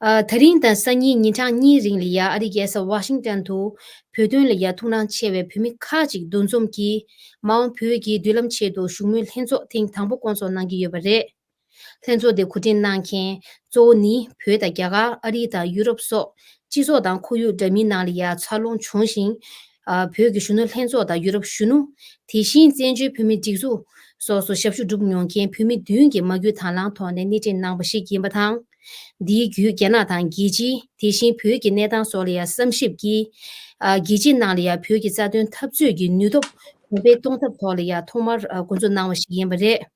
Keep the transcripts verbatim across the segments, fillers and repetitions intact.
ཨ། ད་རིང་དང་སང་ཉིན་ཉིན་གྲངས་གཉིས་རིང་ལ་ཡ་ཨ་རིའི་རྒྱལ་ས་ཝ་ཤིང་ཏན་དུ་བོད་དོན་ལ་ཡ་ཐུགས་སྣང་ཆེ་བའི་བོད་མི་ཁག་ཅིག་འདུ་འཛོམས་ཀྱིས་མ་འོངས་བོད་ཀྱི་མདུན་ལམ་ཆེད་དུ་བཞུགས་མོལ་ལྷན་ཚོགས་ཐེངས་དང་པོ་བསྐོང་ཚོགས་གནང་གི་ཡོད་པ་རེད། ལྷན་ཚོགས་དེ་གོ་སྒྲིག་གནང་མཁན་གཙོ་བོ་ནི་བོད་དང་རྒྱ་གར། ཨ་རི་དང་ཡུ་རོབ་སོགས་སྤྱི་ཚོགས་དང་ཁོར་ཡུག་འདྲ་མིན་ནང་ལ་ཡ་འཚར་ལོངས་བྱུང་ཞིང་། ཨ། བོད་ཀྱི་གཞོན་ནུ་ལྷན་ཚོགས་དང་ཡུ་རོབ་གཞོན་ནུ། དེ་བཞིན་བཙན་བྱོལ་བོད་མིའི་སྒྲིག་འཛུགས་སོགས་སུ་ཞབས་ཞུ་བསྒྲུབས་མྱོང་མཁན་བོད་མི་བདུན་གྱིས་མ་བསྐུལ་དང་བླངས་ཐོག་ནས་སྣེ་ཁྲིད་གནང་བ་ཞིག་ཡིན་པ་དང་། འདིའི་བརྒྱུད་རྒྱ་ནག་དང་རྒྱལ་སྤྱི། དེ་བཞིན་བོད་ཀྱི་གནས་སྟངས་སོགས་ལ་ཡང་བསམ་ཞིབ་ཀྱིས། ཨ། རྒྱལ་སྤྱིའི་ནང་ལ་ཡང་བོད་ཀྱི་རྩ་དོན་འཐབ་རྩོད་ཀྱི་ནུས་སྟོབས་གོང་འཕེལ་གཏོང་ཐབས་ཐོག་ལ་ཡང་ཐོག་མར། ཨ། འགོ་འཛུགས་གནང་བ་ཞིག་ཡིན་པ་རེད།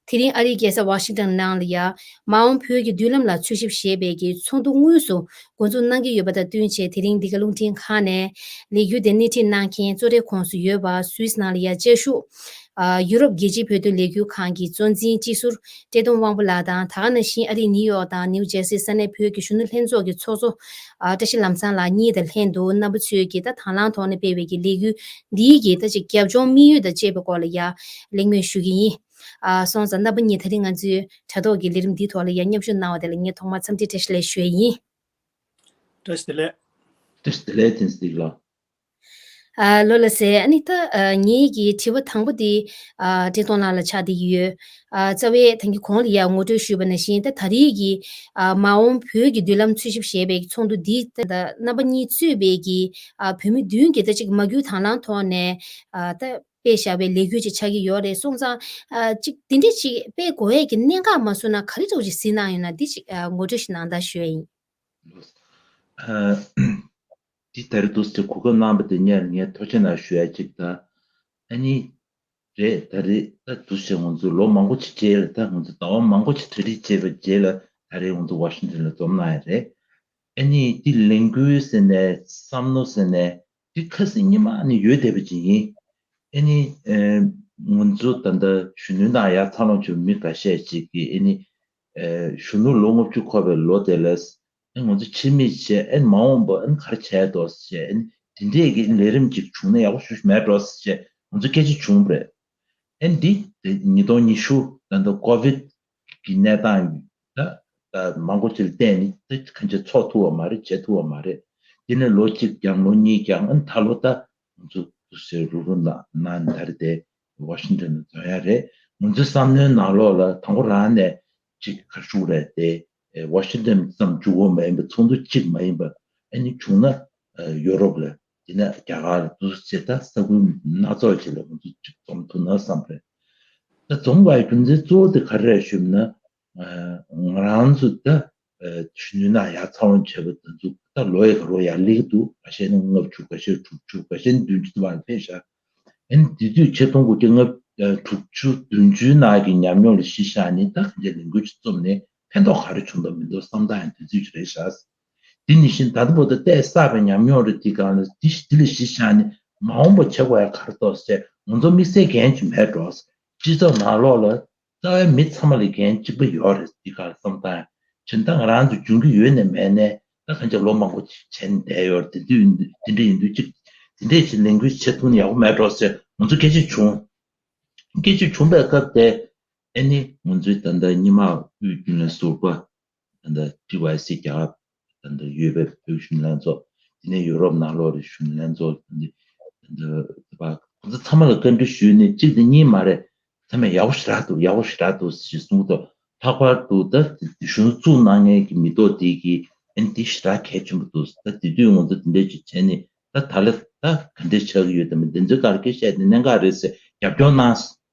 དེ་རིང་ཨ་རིའི་རྒྱལ་ས་ཝ་ཤིང་ཏན་ནང་ལ་ཡ། མ་འོངས་བོད་ཀྱི་མདུན་ལམ་ལ་འཚོལ་ཞིབ་ཞེས་པའི་གི་ཚོགས་འདུ་དངོས་སུ་འགོ་འཛུགས་གནང་གི་ཡོད་པ་དང་བསྟུན་བྱས། དེ་རིང་འདི་ག་རླུང་འཕྲིན་ཁང་ནས་ལས་འགུལ་དེ་སྣེ་ཁྲིད་གནང་མཁན་གཙོ་གྲས་ཁོངས་སུ་ཡོད་པ་སུད་སི་ནང་ལ་ཡ་བཅའ་བཞུགས། ཨ། ཡུ་རོབ་རྒྱལ་སྤྱིའི་བོད་དོན་ལས་འགུལ་ཁང་གི་གཙོ་འཛིན་སྤྱི་ཟུར་བཀྲས་མཐོང་དབང་པོ་ལགས་དང་། ད་ག་ནང་བཞིན་ཨ་རིའི་ནིའུ་ཡོག་དང་ནིའུ་ཇར་སི་ས་གནས་བོད་ཀྱི་གཞོན་ནུ་ལྷན་ཚོགས་ཀྱི་ཚོགས་གཙོ། ཨ། བཀྲ་ཤིས་ལམ་བཟང་ལགས་གཉིས་དང་ལྷན་དུ་རྣམ་པ་ཚོས་ཀྱིས་ད་དང་བླངས་ཐོག་ནས་སྤེལ་བའི་གི་ལས་འགུལ་འདིའི་གི་ད་ཅིག་རྒྱབ་ལྗོངས་དམིགས་ཡུལ་དང་བཅས་པའི་སྐོར་ལ་ཡ་གླེང་མོལ་ཞུ་གི་ཡིན། ཨ། སོང་ཙང་རྣམ་པ་གཉིས་ད་རིང་ང་ཚོའི་དྲ་ཐོག་གི་ལས་རིམ་འདིའི་ཐོག་ལ་ཡ་མཉམ་ཞུགས་གནང་བ་དེ་ལ་ངས་ཐོག་མར་འཚམས་འདྲི་བཀྲ་ཤིས་བདེ་ལེགས་ཞུ་ཡ་ཡིན། བཀྲ་ཤིས་བདེ་ལེགས། བཀྲ་ཤིས་བདེ་ལེགས། བསྟན་འཛིན་ལགས། ཨ། ལགས་སོ། ཨ་ནི་ད། ཨ། ངེད་ཀྱི་དྲི་བ་དང་པོ་དེ། ཨ། བཀྲས་མཐོང་ལགས་ལ་ཆགས་བསྡད་ཀྱི་ཡོད། ཨ། རྩ་བའི་ད་གིན་གོང་ལ་ཡ་ངོ་སྤྲོད་ཞུས་པ་ནང་བཞིན། ད་ད་རེས་ཀྱི། ཨ། མ་འོངས་བོད་ཀྱི་མདུན་ལམ་འཚོལ་ཞིབ་ཞེས་པའི་ཚོགས་འདུ་འདི་ད་རྣམ་པ་གཉིས་གཙོས་པའི་གི། ཨ། བོད་མི་བདུན་གྱིས་ད་ཅིག་མ་བསྐུལ་དང་བླངས་ཐོག་ནས། ཨ། ད་སྤེལ་བཞག་པའི་ལས་འགུལ་ཅིག་ཆགས་ཀྱི་ཡོད་རེད། སོང་ཙང་། ཨ། ཅིག་དེ་འདྲས་ཅིག་སྤེལ་དགོས་ཡས་ཀྱི་གནད་འགག་མ་སོང་ན་ག་རེ་འདྲ་བོ་ཅིག་གཟིགས་གནང་ཡོད་ན། འདི་ཅིག་ཨ། ངོ་སྤྲོད་ཞིག་གནང་དང་ཞུ་ཡ་ཡིན། ཨ། འདི་ད་རེས་འདུག་སེ་གོ་སྐབས་གནང་བ་དེ་ངས་ངས་ཐུགས་རྗེ་གནང་ཞུ་ཡ་གཅིག་དང་། ཨ་ནི། རེད། ད་རེས་ད་འདུག་སེ་ང་ཚོ་ལོ་མང་པོ་ཅིག་རྗེས་ལ། ད་ང་ཚོ་ཟླ་བ་མང་པོ་ཅིག་གྲ་སྒྲིག་བྱས་པའི་རྗེས་ལ་ད་རེས་ང་ཚོ་ཝ་ཤིང་ཏོན་ལ་འཛོམས་གནང་ཡ་རེད། ཨ་ནི་འདི་ལས་འགུལ་ཟེར་ནས་བསམ་བློ་ཟེར་ནས་འདི་ཁ་སང་ཉི་མ་ནས་ཡོད་བསྡད་པ་ཅིག་ཡིན། ཨ་ནི། ཨ། ང་ཚོ་ད་ལྟ་གཞོན་ནུའི་ནང་ཡར་འཚར་ལོངས་བྱུང་བའི་མི་འགའ་ཤས་ཅིག་གིས། ཨ་ནི། ཨ། གཞོན་ནུ་ལོ་ལྔ་བཅུ་འཁོར་བའི་ལོ་དེ་ལ། ཨ། ང་ཚོ་ཕྱི་མིག་བྱས། ཨ། མ་འོངས་པ་ཨ་ནི་ག་རེ་བྱས་འདུག་ཟེར། ཨ་ནི་དེ་འདྲས་ཀྱི་ལས་རིམ་ཅིག་བྱུང་ན་ཡག་པོ་ཞེ་པོ་ཅིག་མེད་འགྲོ་ཟེར་ང་ཚོ་སྐད་ཆ་བྱུང་བ་རེད། ཨ་ནི་འདི་དེ་ཉིས་སྟོང་ཉི་ཤུ་ད་ལྟ་ཀོ་ཝིད་ཀྱི་གནས་སྟངས་ད་ད་མང་པོ་ཅིག་ལ་བརྟེན་ནས་ད་གང་ཅི་ཚོགས་ཐུབ་པ་མ་རེད། བྱེད་ཐུབ་པ་མ་རེད། དེ་ནས་ལོ་གཅིག་ཀྱང་ལོ་གཉིས་ཀྱང་། ཨ་ནི་ད་ལོ་ད་ང་ཚོ་འདུག་སེ་རུབ་རུབ་གནང་གནང་། ད་རེས་དེ་ཝ་ཤིང་ཏོན་དུ་འཛོམས་ཡ་རེད། ང་ཚོའི་བསམ་བློའི་ནང་ལོགས་ལ་དང་པོ་རང་ནས་ཅིག་ག་རེ་ཞུ་དགོས་རེད་དེ། ཨེ། ཝ་ཤིང་ཏོན་ཙམ་འཇུག་དགོས་མ་ཡིན་པ། ཚོགས་འདུ་གཅིག་མ་ཡིན་པ། ཨ་ནི་བྱུང་ན། ཨ། ཡོ་རོབ་ལ། དེ་ནས་རྒྱ་གར་ལ་འདུག་སེ་ད་ས་ཁུལ་སྣ་ཚོགས་ཅིག་ལ་ང་ཚོ་ཅིག་འཛོམས་ཐུབ་ན་བསམ་པ་རེད། ད་འཛོམས་པའི་རྒྱུ་མཚན་གཙོ་བོ་དེ་ག་རེ་རེད་ཞུས་ན། ཨ། ང་རང་ཚོ་ད། ཨ། གཞོན་ནུའི་ནང་ཡར་འཚར་ལོངས་བྱས་པ་དེ་ཚོ་ད་ལོ་ཡི་ག་ལོ་ཡར་སླེབས་ཀྱི་འདུག་ཁ་ཤས་ནི་ལྔ་བཅུ། ཁ་ཤས་དྲུག་ཅུ། ཁ་ཤས་ནི་བདུན་ཅུ་དུ་མར་ཕེབས་ཤག་ཨ་ནི་དེ་དུས་ཆིག་སྟོང་དགུ་བརྒྱ་ལྔ་བཅུ་དྲུག་ཅུ་དྲུག་ཅུ་དུས་ནང་གི་ཉམས་མྱོང་ལ་གཞི་བཞག་ནས་ད་ག་འདྲའི་ལས་འགུལ་ཅིག་བརྩམས་ནས་ཕན་ཐོགས་ག་རེ་བྱུང་དང་མི་འདུག་བསམ་སྟངས་ཡང་དེ་ཚོ་ཅིག་རེད་ཤག་དེ་ནང་བཞིན་ད་ལྟ་བར་དུ་གཏད་བསགས་པའི་ཉམས་མྱོང་རེད། དེ་སྒང་ལ་དེ་དེ་ལ་གཞི་བཞག་ནས་མ་འོངས་པ་བྱེད་དགོས་ཡ་ག་རེ་འདུག་ཟེར། ང་ཚོ་དམིགས་བསལ་འགན་ཅིག་མེད་འགྲོ། སྤྱི་ཚོགས་ནང་ལོགས་ལ་རྩ་བའི་མི་ཚང་མ་ལ་འགན་གཅིག་པ་ཡོད་རེད། དེ་སྒང་ལ་བསམ་སྟངས་ཡང་། བྱས་ན་ད་ང་རང་ཚོ་འཇོན་གྱི་ཡོད་ནའི་མེད་ནའི་ད་གང་ཅི་ལོ་མང་པོ་ཅིག་བྱས་ནས་བསྡད་ཡོད་རེད། དེ་དུས་དེ་འདྲ་ཡིན་དུས་ཅིག་དེ་འདྲས་ཅིག་ལས་འགུལ་བྱེད་ཐུབ་ན་ཡག་པོ་མེད་འགྲོ་ཟེར་ང་ཚོ་སྐད་ཆ་བྱུང་། སྐད་ཆ་བྱུང་པའི་སྐབས་དེ། ཨ་ནི་ང་ཚོའི་ད་ལྟ་སྔོན་མ་དབུས་རྒྱུན་ལས་ཟུར་པ། ད་ལྟ་ཊི་ཝའི་སི་རྒྱ་གར་ད་ལྟ་ཡོད་པའི་བོད་གཞོན་ལྷན་ཚོགས། དེ་ནས་ཡུ་རོབ་ནང་ལོགས་ལ་གཞོན་ལྷན་ཚོགས། ད་ལྟ་ད་ལྟ་ཁོང་ཚོ་ཚང་མ་ལ་བཀའ་འདྲི་ཞུས་ནས་གཅིག་དང་གཉིས་མ་རེད། ཚང་མས་ཡག་པོ་ཞེ་དྲག་འདུག་ཡག་པོ་ཞེ་དྲག་འདུག་ཞེས་གསུངས་འདུག་ལྷག་པར་དུ་ད་གཞོན་ནུ་བཙུགས་གནང་མཁན་གྱི་མི་ཐོག་དེ་གིས་ཨ་ནི་འདི་ཞེ་དྲག་གལ་ཆེན་པོ་འདུག་ད་དེ་དུས་ང་ཚོ་དེ་འདྲས་ཅིག་བྱས་ནས་ད་ད་ལ་ད་ག་འདྲས་ཆགས་ཀྱི་ཡོད་དམ། འདི་ཚོའི་སྒང་ལ་སྐད་བཤད་དེ་གནད་འགག་རེད་ཟེར་རྒྱབ་སྐྱོར་གནང་།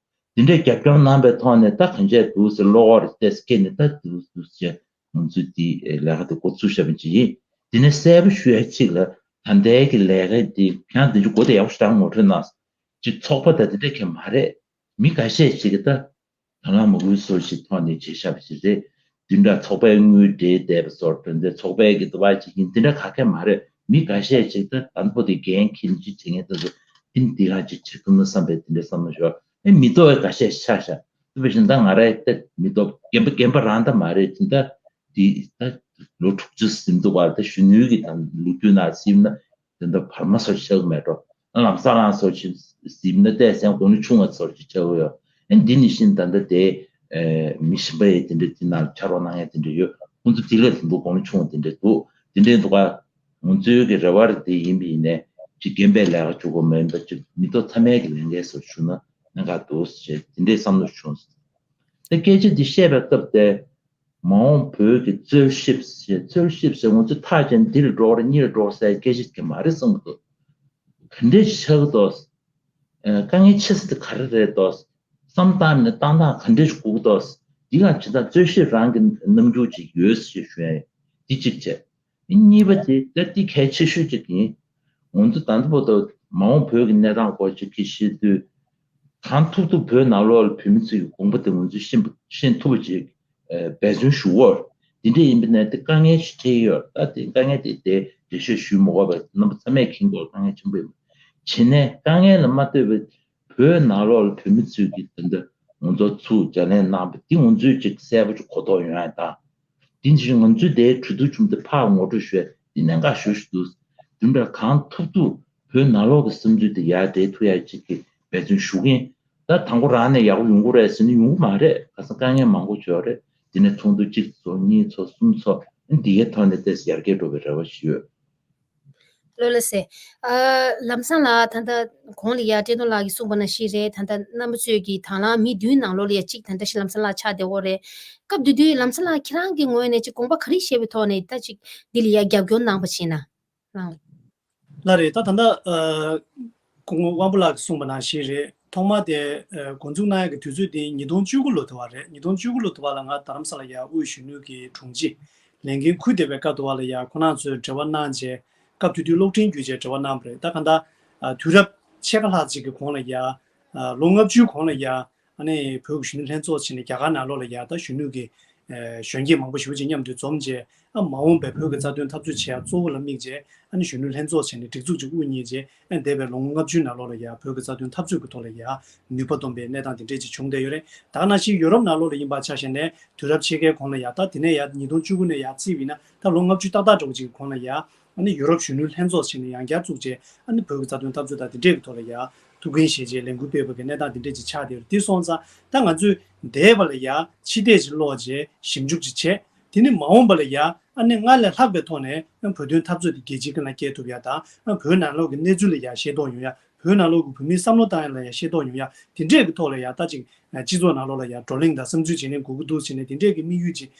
དེ་འདྲའི་རྒྱབ་སྐྱོར་གནང་པའི་ཐོག་ནས་ད་གང་བྱས་འདུག་ཟེར། བློ་ཁོག་རེ་ཏོག་ཙམ་སྐྱེས་ནས་ད་འདུག་འདུག་ཟེར་ང་ཚོས་དེ་ལས་ཀ་དེ་འགོ་ཚུགས་བཞག་པ་ཅིག་ཡིན། དེ་ནས་གསལ་པོ་ཞུ་ཡ་གཅིག་ལ། ད་ལྟའི་གི་ལས་ཀ་དེ་ཁྱེད་རང་དེ་ཚོ་གོ་བདེ་ཡག་པོ་ཞེ་དྲག་ངོ་སྤྲོད་གནང་། ཅིག་ཚོགས་པ་དང་དེ་འདྲ་གང་ཡང་མ་རེད། མི་འགའ་ཤས་ཤིག་གིས་ད་དང་བླངས་མ་བསྐུལ་སོགས་ཤིག་ཐོག་ནས་བྱས་བཞག་པ་ཞིག་རེད། བདུན་ཕྲག་ཚོགས་པའི་དངུལ་སྤྲད་བསྡད་པ་སོགས། དེ་འདྲ་ཚོགས་པའི་གི་འདུ་བ་ཅིག་ཡིན། དེ་འདྲ་ག་གེ་མ་རེད། མི་འགའ་ཤས་ཤིག་ད་དང་པོ་དེ་འགན་འཁྱེར་ཅིག་བྱེད་མཁན་དེ་ཚོ་ཨིན། འདི་ག་ཅིག་བྱེད་ཐུབ་ན་བསམ་པའི་དེ་འདྲའི་བསམ་བློ་ཤོར། ཨེ་མི་ཐོག་འགའ་ཤས་ཆགས་ཤག་དེ་བཞིན་ད་ང་རའི་ད་མི་ཐོག་རྒན་པ་རྒན་པ་རང་ད་མ་རེད། དེ་ད་དེ་ད་ལོ་དྲུག་ཅུ་ཟིན་འདུག་བ། ད་གཞོན་ནུའི་གི་ད་ལོ་རྒྱུས་ནང་ཟིན་ན། དེ་འདྲ་བར་མ་སོགས་ཆགས་ཀྱི་མེད་འགྲོ། ལམ་སང་རང་སོགས་ཀྱིས་གཟིགས་ན་ཏོག་ཙམ་གོ་ནོར་ཆུང་བ་ཚོར་གྱི་ཆགས་ཀྱི་ཡོད། ཨེ་འདི་ནང་བཞིན་ད་ལྟ་དེ་ཨེ་མི་གཞན་པ་ཡི་དེ་འདྲ་དེ་ནང་ཕྱག་རོགས་གནང་ཡ་དེ་འདྲ་ཡོད། ཁོང་ཚོ་དེ་ལས་དུ་འདུག་དགོངས་ཆུང་དེ་འདྲས་འདུག་དེ་འདྲས་འདུག་ག་ང་ཚོའི་གི་རེ་བ་རེ་དེ་ཡིན་པ་ཡིན་ནས་ཅིག་རྒན་པའི་ལས་ཀ་བཅུག་དགོས་མ་ཡིན་པ་ཅིག་མི་ཐོག་ཚང་མའི་གི་ལས་འགན་སོགས་ཞུ་ན་གནད་འགག་འདུག་ཟེར་དེ་འདྲས་བསམ་བློ་བྱུང་སོང་། དེ་སྐད་ཆ་འདི་བཤད་པའི་སྐབས་དེ་མ་འོངས་བོད་ཀྱི་རྩོད་གཞི་ཞེས་རྩོད་གཞི་ཞེས་ང་ཚོ་ཐག་བཅད་ནས་འདི་ལ་འགྲོ་བར་གཉིས་ལ་འགྲོ་ཟེར་སྐད་ཆ་དེ་མ་རེད་བསམ་གི་འདུག་ག་འདྲས་ཆགས་ཀྱི་འདུག་དཀའ་ངལ་ཆེ་ས་དེ་ག་རེ་རེད་འདུག་བསམ་བཏང་ནས་བཏང་སྟངས་ག་འདྲས་དགོས་ཀྱི་འདུག་འདི་ལ་ཇི་ལྟར་རྩོད་གཞི་རང་གི་རྣམ་འགྱུར་ཅིག་ཡོད་ཞེས་ཞུ་ཡ་ཡིན། འདི་གཅིག་བྱས། གཉིས་པ་དེ་ད་འདི་གལ་ཆེ་ཤོས་གཅིག་ཡིན། ང་ཚོ་ད་ལྟ་བར་དུ་མ་འོངས་བོད་ཀྱི་གནས་སྟངས་སྐོར་ཅིག་གི་བཤད་དུས། གང་ཐུབ་ཐུབ་བོད་ནང་ལོགས་ལ་བོད་མི་ཚོའི་དགོངས་པ་དེ་ང་ཚོས་ཤེས་པ་ཤེས་ཐུབ་པ་ཅིག་ཨ་འབད་བརྩོན་ཞུ་འོ། འདི་འདྲས་ཡིན་པ་ན་དེ་དཀའ་ངལ་ཞིག་འཕྲད་ཀྱི་ཡོད། ད་དེ་དཀའ་ངལ་དེ་དེ་འགྲེལ་བཤད་ཞུས་མ་དགོས་པ་རྣམ་པ་ཚང་མས་མཁྱེན་གྱི་ཡོད། དཀའ་ངལ་ཆེན་པོ་ཡིན་པ། བྱས་ནས་དཀའ་ངལ་ལ་མ་ལྟོས་པའི་བོད་ནང་ལོགས་ལ་བོད་མི་ཚོས་ཀྱི་ད་ལྟ་ང་ཚོ་ཚུར་ལྗགས་ལན་གནང་བ་འདི་ང་ཚོས་ཅིག་གསལ་པོ་ཅིག་གོ་རྟོགས་ཡོང་ཡ་དང་། འདི་ཕྱིར་ང་ཚོས་དེའི་གྲོས་བསྡུར་བྱུང་སྟེ་ཕར་ངོ་སྤྲོད་ཞུ་ཡ་འདི་གནད་འགག་ཤོས་ཤིག་འདུག་དེ་འདྲ་གང་ཐུབ་ཐུབ་བོད་ནང་ལོགས་ཀྱི་བསམ་ཚུལ་དེ་ཡར་འགྲེལ་ཐུབ་ཡ་ཅིག་གི་འབད་བརྩོན་ཞུ་གིན། ད་དང་པོ་རང་ནས་ཡག་པོ་ཡོང་གི་རེད་ཟེར་ན་ཡོང་གི་མ་རེད། ཁ་སང་དཀའ་ངལ་མང་པོ་ཡོད་རེད། འདི་ནས་ཚོགས་འདུ་གཅིག་ཚོགས་གཉིས་ཚོགས་གསུམ་ཚོགས་འདི་གའི་ཐོག་ནས་ཏོག་ཙམ་ཡར་རྒྱས་འགྲོ་བའི་རེ་བ་ཞིག་ཡོད། ལོ་ལ་སེ། ཨ། ལམ་སང་ལ་ད་ལྟ་གོང་ལ་ཡ་བཀྲས་མཐོང་ལགས་ཀྱིས་གསུངས་པ་ནང་བཞིན་རེད། ད་ལྟ་རྣམ་པ་ཚོས་ཀྱིས་དང་བླངས་མི་བདུན་ནང་ལོགས་ལ་ཡ་གཅིག་ད་ལྟ་ཤི་ལམ་སང་ལགས་ཆགས་བསྡད་ཡོད་རེད། སྐབས་དེ་དུས་ལམ་སང་ལགས་ཁྱེད་རང་གི་ངོས་ནས་ཅིག་དགོངས་པ་ག་རེ་བཞེས་པའི་ཐོག་ནས་ད་ཅིག་འདི་ལ་ཡ་རྒྱབ་སྐྱོར་གནང་པ་བྱས་ན་ལགས། ལགས་རེད། ད་ད་ལྟ་ཨ་སྐུ་ངོ་དབང་པོ་ལགས་ཀྱིས་གསུངས་པ་ནང་བཞིན་རེད། ཐོག་མ་དེ་ཨ་འགོ་འཛུགས་གནང་ཡག་གི་དུས་ཚོད་དེ་ཉིས་སྟོང་བཅུ་དགུ་ལོ་དུ་བ་རེད། ཉིས་སྟོང་བཅུ་དགུ་ལོ་དུ་བ་ལ་ང་རྡ་རམ་ས་ལ་ཡ་དབུས་གཞོན་ནུ་གི་དྲུང་ཆེ་ལས་འགན་འཁུར་བསྡད་པའི་སྐབས་དུ་བ་ལ་ཡ་ཁོ་རང་ཚོས་འབྲེལ་བ་གནང་རྗེས་སྐབས་དེ་དུས་གློག་འཕྲིན་བརྒྱུད་བྱས་འབྲེལ་བ་གནང་བ་རེད། ད་གང་ལྟར་ཨ་དུས་རབས་ཕྱེད་ཀ་ལྷག་ཅིག་གི་གོང་ལ་ཡ་ཨ་ལོ་ལྔ་བཅུའི་གོང་ལ་ཡ་ཨ་ནི་བོད་ཀྱི་གཞོན་ནུ་ལྷན་ཚོགས་ཕྱིན་ནས་རྒྱ་གར་ནང་ལོགས་ལ་ཡ་ད་གཞོན་ནུ་གི་ཨ་གཞོན་སྐྱེས་མང་པོ་ཞེ་པོ་ཅིག་མཉམ་དུ་འཛོམས་རྗེས་ཨ་མ་འོངས་པའི་བོད་ཀྱི་རྩ་དོན་འཐབ་རྩོད་བྱེད་ཡ་གཙོ་བོ་ལ་དམིགས་རྗེས་ཨ་ནི་གཞོན་ནུ་ལྷན་ཚོགས་བྱས་ནས་སྒྲིག་འཛུགས་ཅིག་དབུ་བརྙེས་རྗེས་ཨ་ནི་འདས་པའི་ལོ་ངོ་ལྔ་བཅུའི་ནང་ལོགས་ལ་ཡ་བོད་ཀྱི་རྩ་དོན་འཐབ་རྩོད་ཀྱི་ཐོག་ལ་ཡ་ནུས་པ་འདོན་པའི་གནས་སྟངས་དེ་འདྲས་ཅིག་བྱུང་བསྡད་ཡོད་རེད། ད་ག་ནང་བཞིན་ཡུ་རོབ་ནང་ལོགས་ལ་ཡིན་པ་ཆ་བཞག་ནས་དུས་རབས་ཕྱེད་ཀའི་གོང་ལ་ཡ་ད་དེ་ནས་ཡ་ཉིས་སྟོང་བཅུ་དགུ་ནས་ཡ་བརྩིས་པ་ཡིན་ན་ད་ལོ་ལྔ་བཅུ་ཏག་ཏག་འགྲོ་གི་ཅིག་གི་གོང་ལ་ཡ། ཨ་ནི་ཡུ་རོབ་གཞོན་ནུ་ལྷན་ཚོགས་བྱས་ནས་ཡང་བསྐྱར་བཙུགས་བྱས་ཨ་ནི་བོད་ཀྱི་རྩ་དོན་འཐབ་རྩོད་དང་དེ་འབྲེལ་གྱི་ཐོག་ལ་ཡ་ཐུགས་འགན་བཞེས་བྱས་ལས་འགུལ་སྤེལ་བ་གི་གནས་སྟངས་དེ་འདྲས་ཅིག་ཆགས་བསྡད་ཡོད་རེད། དེ་སོང་ཙང་ད་ང་ཚོས་འདས་པ་ལ་ཡ་ཕྱི་བལྟས་ཅིག་ཀློག་བྱས་ཞིབ་འཇུག་ཅིག་བྱས་དེ་ནི་མ་འོངས་པ་ལ་ཡ་ཨ་ནི་སྔར་ལས་ལྷག་པའི་ཐོག་ནས་ཨ་བོད་དོན་འཐབ་རྩོད་དེ་རྒྱལ་སྤྱིའི་སྒང་ལ་སྐྱེལ་ཐུབ་ཡ་དང་ཨ་བོད་ནང་ལོགས་ཀྱི་གནས་ཚུལ་ལ་ཡ་ཤེས་རྟོགས་ཡོང་ཡ། བོད་ནང་ལོགས་ཀྱི་བོད་མིའི་བསམ་བློ་བཏང་ཡ་ལ་ཡ་ཤེས་རྟོགས་ཡོང་ཡ་དེ་འདྲས་ཀྱི་ཐོག་ལ་ཡ་ད་ཅིག་སྤྱི་ཚོགས་ནང་ལོགས་ལ་ཡ་བགྲོ་གླེང་དང་བསམ་ཚུལ་བརྗེ་ལེན་དགོས་ཀྱི་འདུག་ཟེར་ནས་དེ་འདྲས་ཀྱི་དམིགས་ཡུལ་ཅིག་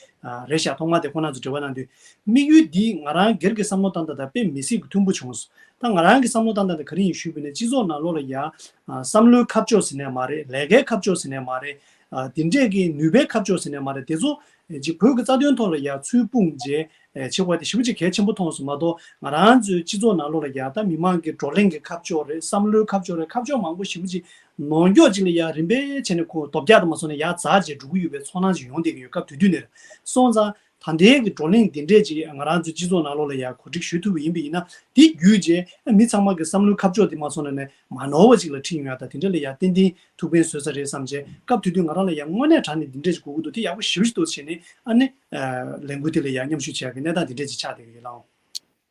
རེད་ཤག་ཐོག་མ་དེ་ཁོང་རྣམ་ཚོ་འབྲེལ་བ་གནང་དུས་དམིགས་ཡུལ་འདི་ང་རང་སྒེར་གྱི་བསམ་བློ་བཏང་སྟངས་དང་དཔེ་མི་སྲིད་ཀྱི་མཐུན་པོ་བྱུང་སོང་། ད་ང་རང་གི་བསམ་བློ་བཏང་སྟངས་དེ་ག་རེ་ཡིན་ཞུས་པ་ཡིན་ན་སྤྱི་ཚོགས་ནང་ལོགས་ལ་ཡ་བསམ་བློའི་ཁ་ཕྱོགས་ཟེར་ནས་མ་རེད། ལས་ཀའི་ཁ་ཕྱོགས་ཟེར་ནས་མ་རེད། དེ་འདྲས་ཀྱི་ནུས་པའི་ཁ་ཕྱོགས་ཟེར་ནས་མ་རེད། དེ་ཚོ་ཅིག་བོད་ཀྱི་རྩ་དོན་ཐོག་ལ་ཡ་ཚུར་སྤུངས་རྗེས་ཨེ་བྱེད་དགོས་དེ་ཞེ་པོ་ཅིག་གལ་ཆེན་པོ་མཐོང་སོང་མ་གཏོགས་ང་རང་ཚོའི་སྤྱི་ཚོགས་ནང་ལོགས་ལ་ཡ་ད་མི་མང་གི་བགྲོ་གླེང་གི་ཁ་ཕྱོགས་རེད། བསམ་བློའི་ཁ་ཕྱོགས་རེད། ཁ་ཕྱོགས་མང་པོ་ཞེ་པོ་ཅིག་ནོར་འཁྱོག་ཅིག་ལ་ཡ་རིམ་པས་བྱས་ནས་ཁོ་རྡོ་བཀྱག་དུ་མ་སོང་ནས་ཡ་འཛག་བྱས་འགྲོ་གི་ཡོད་པའི་ཚོར་སྣང་ཅིག་ཡོང་བསྡད་ཀྱི་ཡོད། སྐབས་དེ་དུས་ནས་རེད། སོང་ཙང་ད་ལྟའི་གི་བགྲོ་གླེང་འདི་འདྲས་ཅིག་ང་རང་ཚོའི་སྤྱི་ཚོགས་ནང་ལོགས་ལ་ཡ་གོ་སྒྲིག་ཞུ་ཐུབ་པ་ཡིན་པ་ཡིན་ན་དེ་བརྒྱུད་རྗེས་མི་ཚང་མ་གི་བསམ་བློའི་ཁ་ཕྱོགས་དེ་མ་སོང་ནས་ནས་མ་ནོར་བ་ཅིག་ལ་ཁྲིད་ཡོང་ཡ་ད་དེ་འདྲ་ལ་ཡ་ཏན་ཏན་ཐུགས་ཕན་གསོས་ས་རེད་བསམ་བྱས། སྐབས་དེ་དུས་ང་རང་ལ་ཡང་དངོས་གནས་དྲང་གནས་འདི་འདྲས་ཞིག་དགོས་ཀྱི་འདུག་དེ་ཡག་པོ་ཞེ་པོ་ཞིག་འདུག་བྱས་ནས་ཨ་ནི་ལས་འགུལ་འདི་ལ་ཡང་མཉམ་ཞུགས་བྱེད་ཡག་གི་གནས་སྟངས་འདི་འདྲས་ཅིག་ཆགས་བསྡད་ཀྱི་ཡོད་ལགས།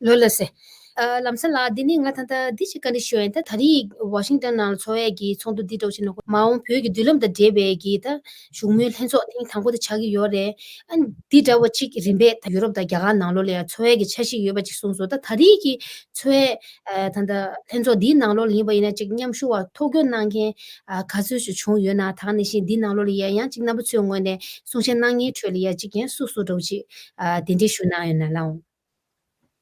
ལོ་ལ་སེ། ལམ་སེང་ལགས་འདི་ནི་ང་ད་ལྟ་འདི་ཞིག་བཀའ་འདྲི་ཞུ་ཡ་ཡིན། ད་ད་རེས་ཝ་ཤིང་ཏོན་ནང་ལ་འཚོགས་ཡས་ཀྱི་ཚོགས་འདུ་འདི་འདྲ་བྱས་ན་མ་འོངས་བོད་ཀྱི་མདུན་ལམ་དང་འབྲེལ་བའི་གི་ད་བཞུགས་མོལ་ལྷན་ཚོགས་ཐེངས་དང་པོ་དེ་ཆགས་ཀྱི་ཡོད་རེད། ཨ་ནི་འདི་འདྲ་བ་གཅིག་རིམ་པས་ད་ཡུ་རོབ་དང་རྒྱ་གར་ནང་ལོགས་ལ་ཡང་འཚོགས་ཡས་ཀྱི་འཆར་གཞི་ཡོད་པ་གཅིག་གསུངས་སོང་། ད་ད་རེས་ཀྱི་འཚོགས་ཡས་ཨ་ད་ལྟ་ལྷན་ཚོགས་འདིའི་ནང་ལོགས་ལ་ཡིན་པ་ཡིན་ན་གཅིག་མཉམ་ཞུགས་པ་ཐོ་འགོད་གནང་མཁན་ཨ་ག་ཚོད་ཞིག་བྱུང་ཡོད་ན། ད་ག་ནང་བཞིན་འདིའི་ནང་ལོགས་ལ་ཡང་ཡང་གཅིག་རྣམ་པ་ཚོའི་ངོས་ནས་གསུང་བཤད་གནང་མཁན་ཁྲོད་ལ་ཡང་གཅིག་ཡང་སུ་སུ་འདྲ་བོ་ཅིག་ཨ་གདན་འདྲེན་ཞུ་གནང་ཡོད་ན་ལགས།